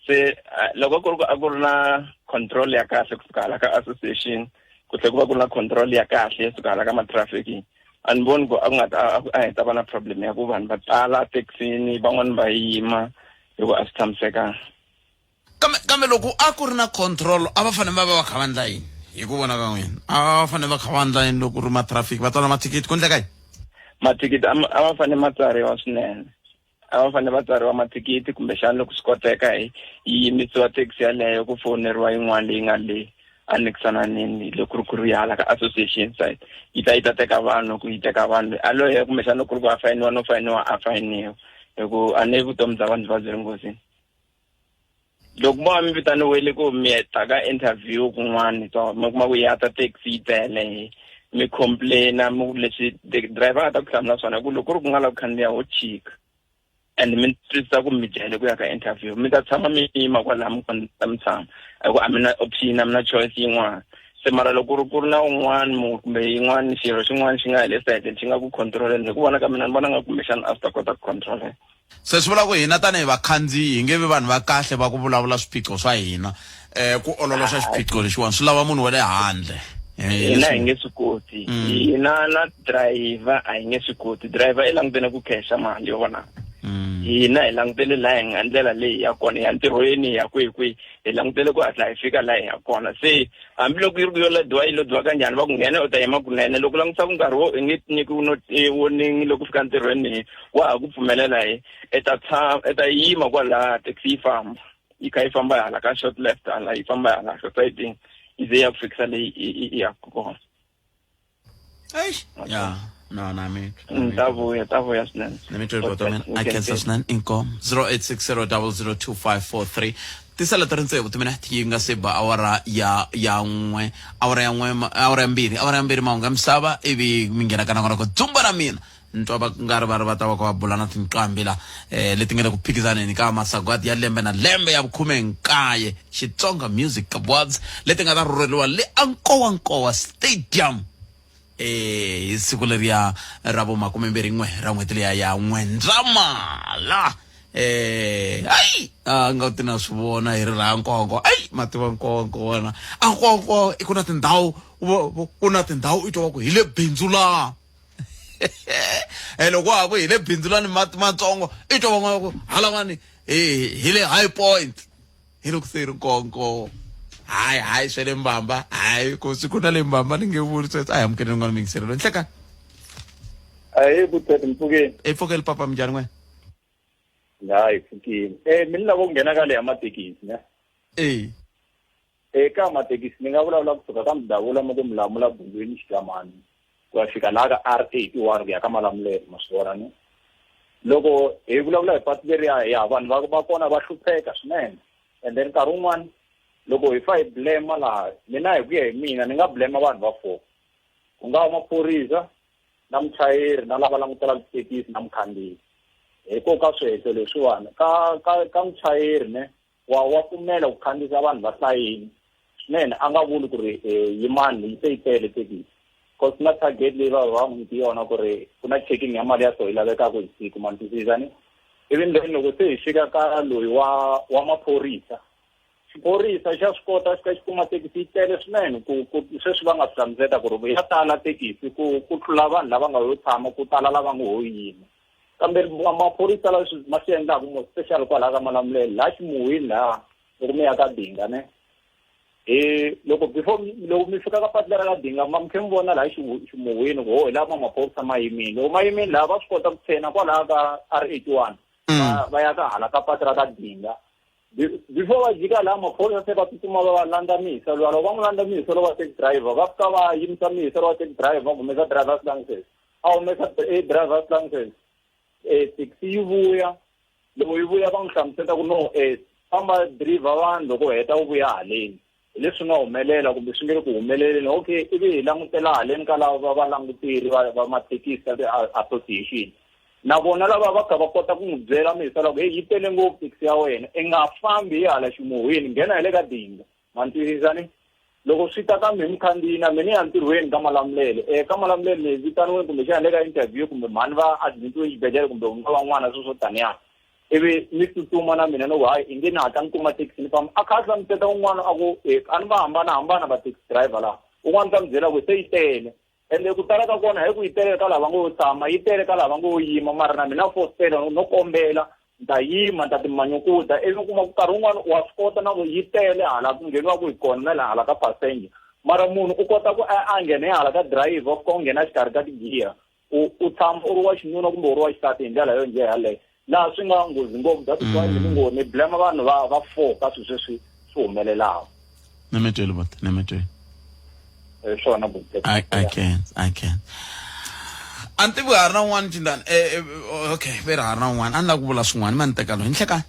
Se loko ku ri ku a ku ri na control ya kahle kusuka hala ka association ku tlhela ku va ku ri na control ya kahle suka hala ka ma-traffic a ni voni ku a ku nga ta a hi ta va na problem ya ku vanhu va tala thekisini van'wani va yima hi ku a swi tshamisekanga. Kambe kambe loko a ku ri na control a va fanele va va va kha va endla yini hi ku vona ka n'wina a va fanele va kha va endla yini loko ku ri ma-traffic va tsala mathikithi ku endleka yini? Mathikithi a ma fanele ma tsariwa swinene. A va fanele va tsariwa mathikithi kumbexana loko swi koteka hi yi yimisiwa taxi yaleyo ku fowuneriwa yin'wana leyi nga le anekisananeni loko ku ri ku ri hala ka association side yi ta yi ta teka vanhu ku yi teka vanhu aloye kumbexana loko ku ri ku a fayiniwa no fayiniwa a fayiniwa hi ku a ne vutomi bya vanhu byi va byi ri nghozini. Loko mo va mi vitaniwile ku mi ta ka interview kun'wana so mi kuma ku ya ta taxi yi tele mi complaina mi ku leswi driver a nga ta ku hlamula swona ku loko ku ri ku nga lava ku khandziya ho chika and mi twisisa ku mi jahele ku ya ka interview mi ta tshama mi yima kwalaha mi ta mi tshama hi ku a mi na option a mi na choice yin'wana. Se mara loko ku ri ku ri na un'wana munhu kumbe yin'wana xirho xin'wana xi nga hi le sayitini xi nga ku control-eni hi ku vona ka mina ni vona nga kumbexana a swi ta kota ku control-eka. Se swi vula ku hina tanihi vakhandziyi hi nge vi vanhu va kahle va ku vulavula swiphiqo swa hina um ku ololoxa xiphiqo lexiwani swi lava munhu wa le handle. Hina hi nge swi koti. Hina na driver a hi nge swi koti. Driver i langutele ku cash-a mali yo vonaka. Hina hi langutele laha hi nga ndlela leyi ya kona ya ntirhweni ya kwihi kwihi hi langutele ku hatla hi fika laha hi ya kona. Se hambiloko yi ri ku yo lodiwa yi lodiwa kanjhani va ku nghena u ta yima kunene loko langutisa ku nkarhi wo i nge nyiki warning loko fika ntirhweni wa ha ku pfumelela hi i ta tshama i ta yima kwalaha taxi yi famba yi kha yi famba hala ka short left hala yi famba hala short siding yi ze ya ku fikisa leyi i yaka kona. Eish. Ya, no, na mi. Ta vuya, ta vuya swinene. Ni mi tweli boto mina. A khensa swinene inkomu. 0860002543. Tisela ti ri tsevu timinete yi nga se ba awara ya ya n'we, awara ya n'we, awara ya mbirhi, awara ya mbirhi mahungu ya misava ivi mi nghena ka nongonoko Dzumba ra mina. Ni twa va nga ri va ri va ta va ka va bula na tinqambi la eh, leti nga le ku phikizaneni ka masagwadi ya lembe na lembe ya vukhume-nkaye Xitsonga Music Awards leti nga ta rhurheliwa le aNkowankowa Stadium eh, hi siku leriya ra vo makumembirhi-n'we ra n'hweti liya ya N'wendzamhala. Eh, ayi a nga ti na swi vona hi ri laha Nkowankowa. Ayi ma tiva Nkowankowa na a Nkowankowa i ku na tindhawu ku na tindhawu i twa va ku hi le bindzu laha. Eh, loko wa ha ku hi le bindzu lani mati matsongo i twa van'wana va ku halawani hi le high point. Hi loko se yi ri Nkowankowa. Hayi hayi swa le Mbamba hayi ku siku na le Mbamba ni nge vuli sweswo. A hi amukeleni n'wana miyingiselelo. Nhlekani. Ahee Butete mpfukeni. E pfukeli papa minjhani n'wena? Hayi pfukini. Mi ni lava ku nghena ka leya mathekisi ne? E. Eka mathekisi ni nga vulavula kusuka ka Mudavula mi ku mi lamula Bulwini Xikamani ku ya fika laha ka R81 ku ya ka Malamulele ma swi vona ne? Loko hi vulavula hi patu leriya ya vanhu va kona va hlupheka swinene and then nkarhi wun'wani loko hi fa hi blame laha mina hi ku ya hi mina ni nga blame vanhu va 4 ku nga va maphorisa na muchayeri na lava langutelaka tithekisi na mukhandziyi hiko ka swihehlo leswiwani ka ka ka muchayeri ne wa wa pfumela ku khandziyisa vanhu va hlayini swinene a nga vuli ku ri yimani yi se yi tele thekisi cause na target leyi va va n'wi nyiki yona ku ri ku na checking ya mali ya so yi lavekaka hi siku ma ni twisisa ni ivi then loko se hi fika ka loyi wa wa maphorisa xiphorisa xa swi kota xi ka xi kuma thekisi yi tele swinene ku ku sweswi va nga swi hlamuseta ku ri ya tala thekisi ku ku tlula vanhu lava nga yo tshama ku tala lava nga ho yima kambe maphorisa lawa swi ma swi endlaku mo special kwalaha ka Malamulele laha ximuhwini laha loko mi ya ka Dinga ne hi loko before loko mi fika ka patu lera ka Dinga ma mi khe mi vona laha ximuhwini ku ho hi laha ma maphorisa ma yimile loko ma yimile laha va swi kota ku tshena kwalaha ka R81 va ya ka hala ka patu ra ka Dinga before va jika laha maphorisa se va tsutsuma va va landza mihisa luwa loko va n'wi landza mihisa lowa taxi driver va fika va yimisa mihisa lowa taxi driver va humesa driver's license a humesa e driver's license e taxi yi vuya loko yi vuya va n'wi hlamuseta ku no e famba driver vanhu loko u heta u vuya haleni hi leswi nga humelela kumbe swi nge le ku humeleleni okay ivi hi langutela haleni ka lava va valanguteri va va mathekisi ka ti-association na vona lava va kha va kota ku n'wi byela mihisa loko heyi yi tele ngopfu thekisi ya wena i nga fambi hi hala ximuhwini nghena hi le ka Dinga ma ni twisisa ni loko swi ta ka mi mukhandziyi na mina ya ntirhweni ka Malamulele ka Malamulele ni vitaniwe kumbexana le ka interview kumbe mhani va admitiwe xibedhlele kumbe ku nga va n'wana sweswo taniya ivi ni tsutsuma na mina ni ku hayi inge ni hatla ni kuma thekisi ni famba a kha a hlamuseta un'wana a ku a ni va hambanahambana va taxi driver laha un'wana ta mi byela ku se yi tele ende ku tala ka kona hi ku yi tele ka lava ngo tshama yi tele ka lava ngo yima mara na mina fositela no kombela ni ta yima ni ta timanyukuta ivi u kuma ku nkarhi wun'wana wa swi kota na ku yi tele hala ku ngheniwaku hi kona na le hala ka passenger mara munhu u kota ku a nghena hala ka driver u fika u nghena xikarhi ka tigiya u u tshama u ri wa xinuna kumbe u ri wa xisati hi ndlela yo njhe yaleyo laha swi nga nghozi ngopfu that is why ni ngo ni blame vanhu va va four ka swilo sweswi swi humelelaka ni mi tweli bot ni mi tweli hi swona bot I, I can't I can't a ni tivi ha ri na un'wana cindani eh, eh, okay ve ri ha ri na un'wana a ni lava ku vula swin'wana ma ni teka loyi nhlekani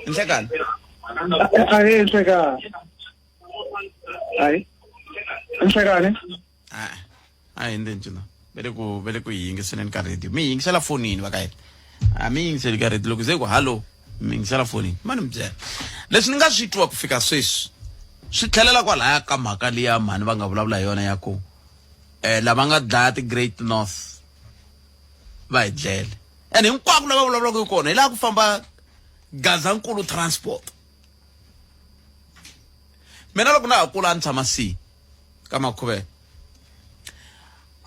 nhlekani Ahee nhlekani. Hayi. Nhlekani. A hi ndzeni cina ve le ku ve le ku hi yingiseleni ka radio mi yingisela fonini va ka hina a mi yingiseli ka radio loko ze ku hallo mi yingisela fonini ma ni mi byela leswi ni nga swi twa ku fika sweswi swi tlhelela kwalaya ka mhaka liya mhani va nga vulavula hi yona ya ku um lava nga dlaya ti-great north va hi dlele and hinkwako lava vulavulaka hi kona hi laha ku famba Gazankulu transport mina loko na ha kula a ni tshama c ka Makhuvele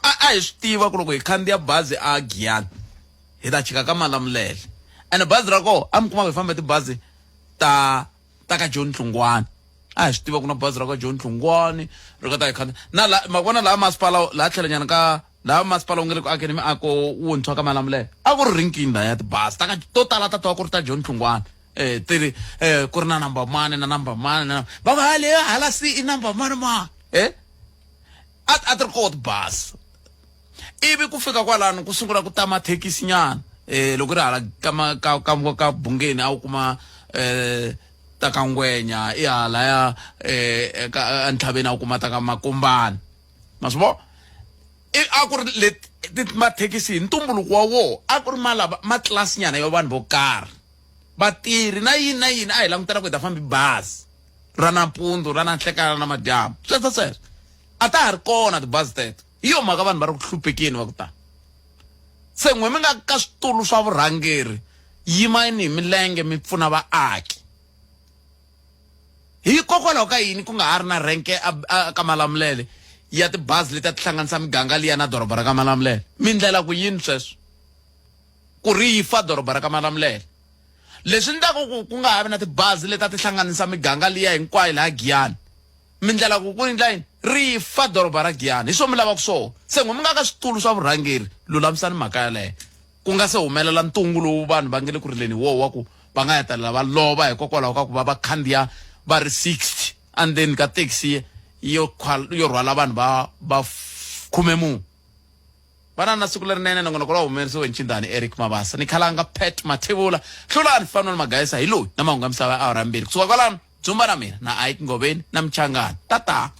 a a hi swi tiva ku loko hi khandziya bazi a Giyani hi ta chika ka Malamulele ene bazi ra kona a mi kuma ku hi famba hi tibazi ta ta ka John Hlungwani a hi swi tiva ku na bazi ra ka John Hlungwani ri ka ta hi khandziya na la ma vona laha masipala laha tlhelonyana ka laha masipala wu nga le ku akeni miako wuntshwa ka Malamulele a ku ri rinkini laha ya tibazi ta ka to tala ta twa ku ri ta John Hlungwani eh ti ri eh ku ri na number mani na number mani na va va hale hala si i number mani ma eh a a ti ri koho tibazi ivi ku fika kwalano ku sungula ku ta mathekisi nyana eh loko ri hala ka ka ka ka Bungeni a wu kuma eh ta ka Ngwenya i hala ya eh ka entlhaveni a wu kuma ta ka Makumbani ma swi vona i a ku ri leti Mathekisi hi ntumbuluko wa woho a ku ri ma lava ma tlilasi nyana ya vanhu vo karhi vatirhi na yini na yini a hi langutela ku hi ta fambi bazi ra nampundzu ra nanhlekana na madyambu sweswo sweswo a ta ha ri kona tibazi teto hi yo mhaka vanhu va ri ku hluphekeni va ku tala se n'we mi nga ka switulu swa vurhangeri yimani hi milenge mi pfuna vaaki hikokwalaho ka yini ku nga ha ri na renke ka malamulele ya tibazi leti a ti hlanganisa miganga liya na doroba ra ka malamulele mi ndlela ku yini sweswo ku ri fa doroba ra ka malamulele leswi ndlaku ku ku nga ha vi na tibazi leti a ti hlanganisa miganga liya hinkwayo laha giyani mi ndlela ku ku endla yini ri fa doroba ra giyani hi swo mi lavaka swona se n'we mi nga ka switulu swa vurhangeri lulamisani mhaka yaleyo ku nga se humelela ntungu lowu vanhu va nge le ku rileni hi woho wa ku va nga hetelela va lova hikokwalaho ka ku va va khandziya va ri 60 endzeni ka taxi yo yo rhwala vanhu va va 14 va na siku lerinene nongonoko lowu humelerisiwe hi ncindani eric mabasa ni khalanga pat mathevula hlulani fanuel magayisa hi loyi na mahungu ya misava ya awara mbirhi kusuka kwalano dzumba na mina na ike ngoveni na mchangani tata.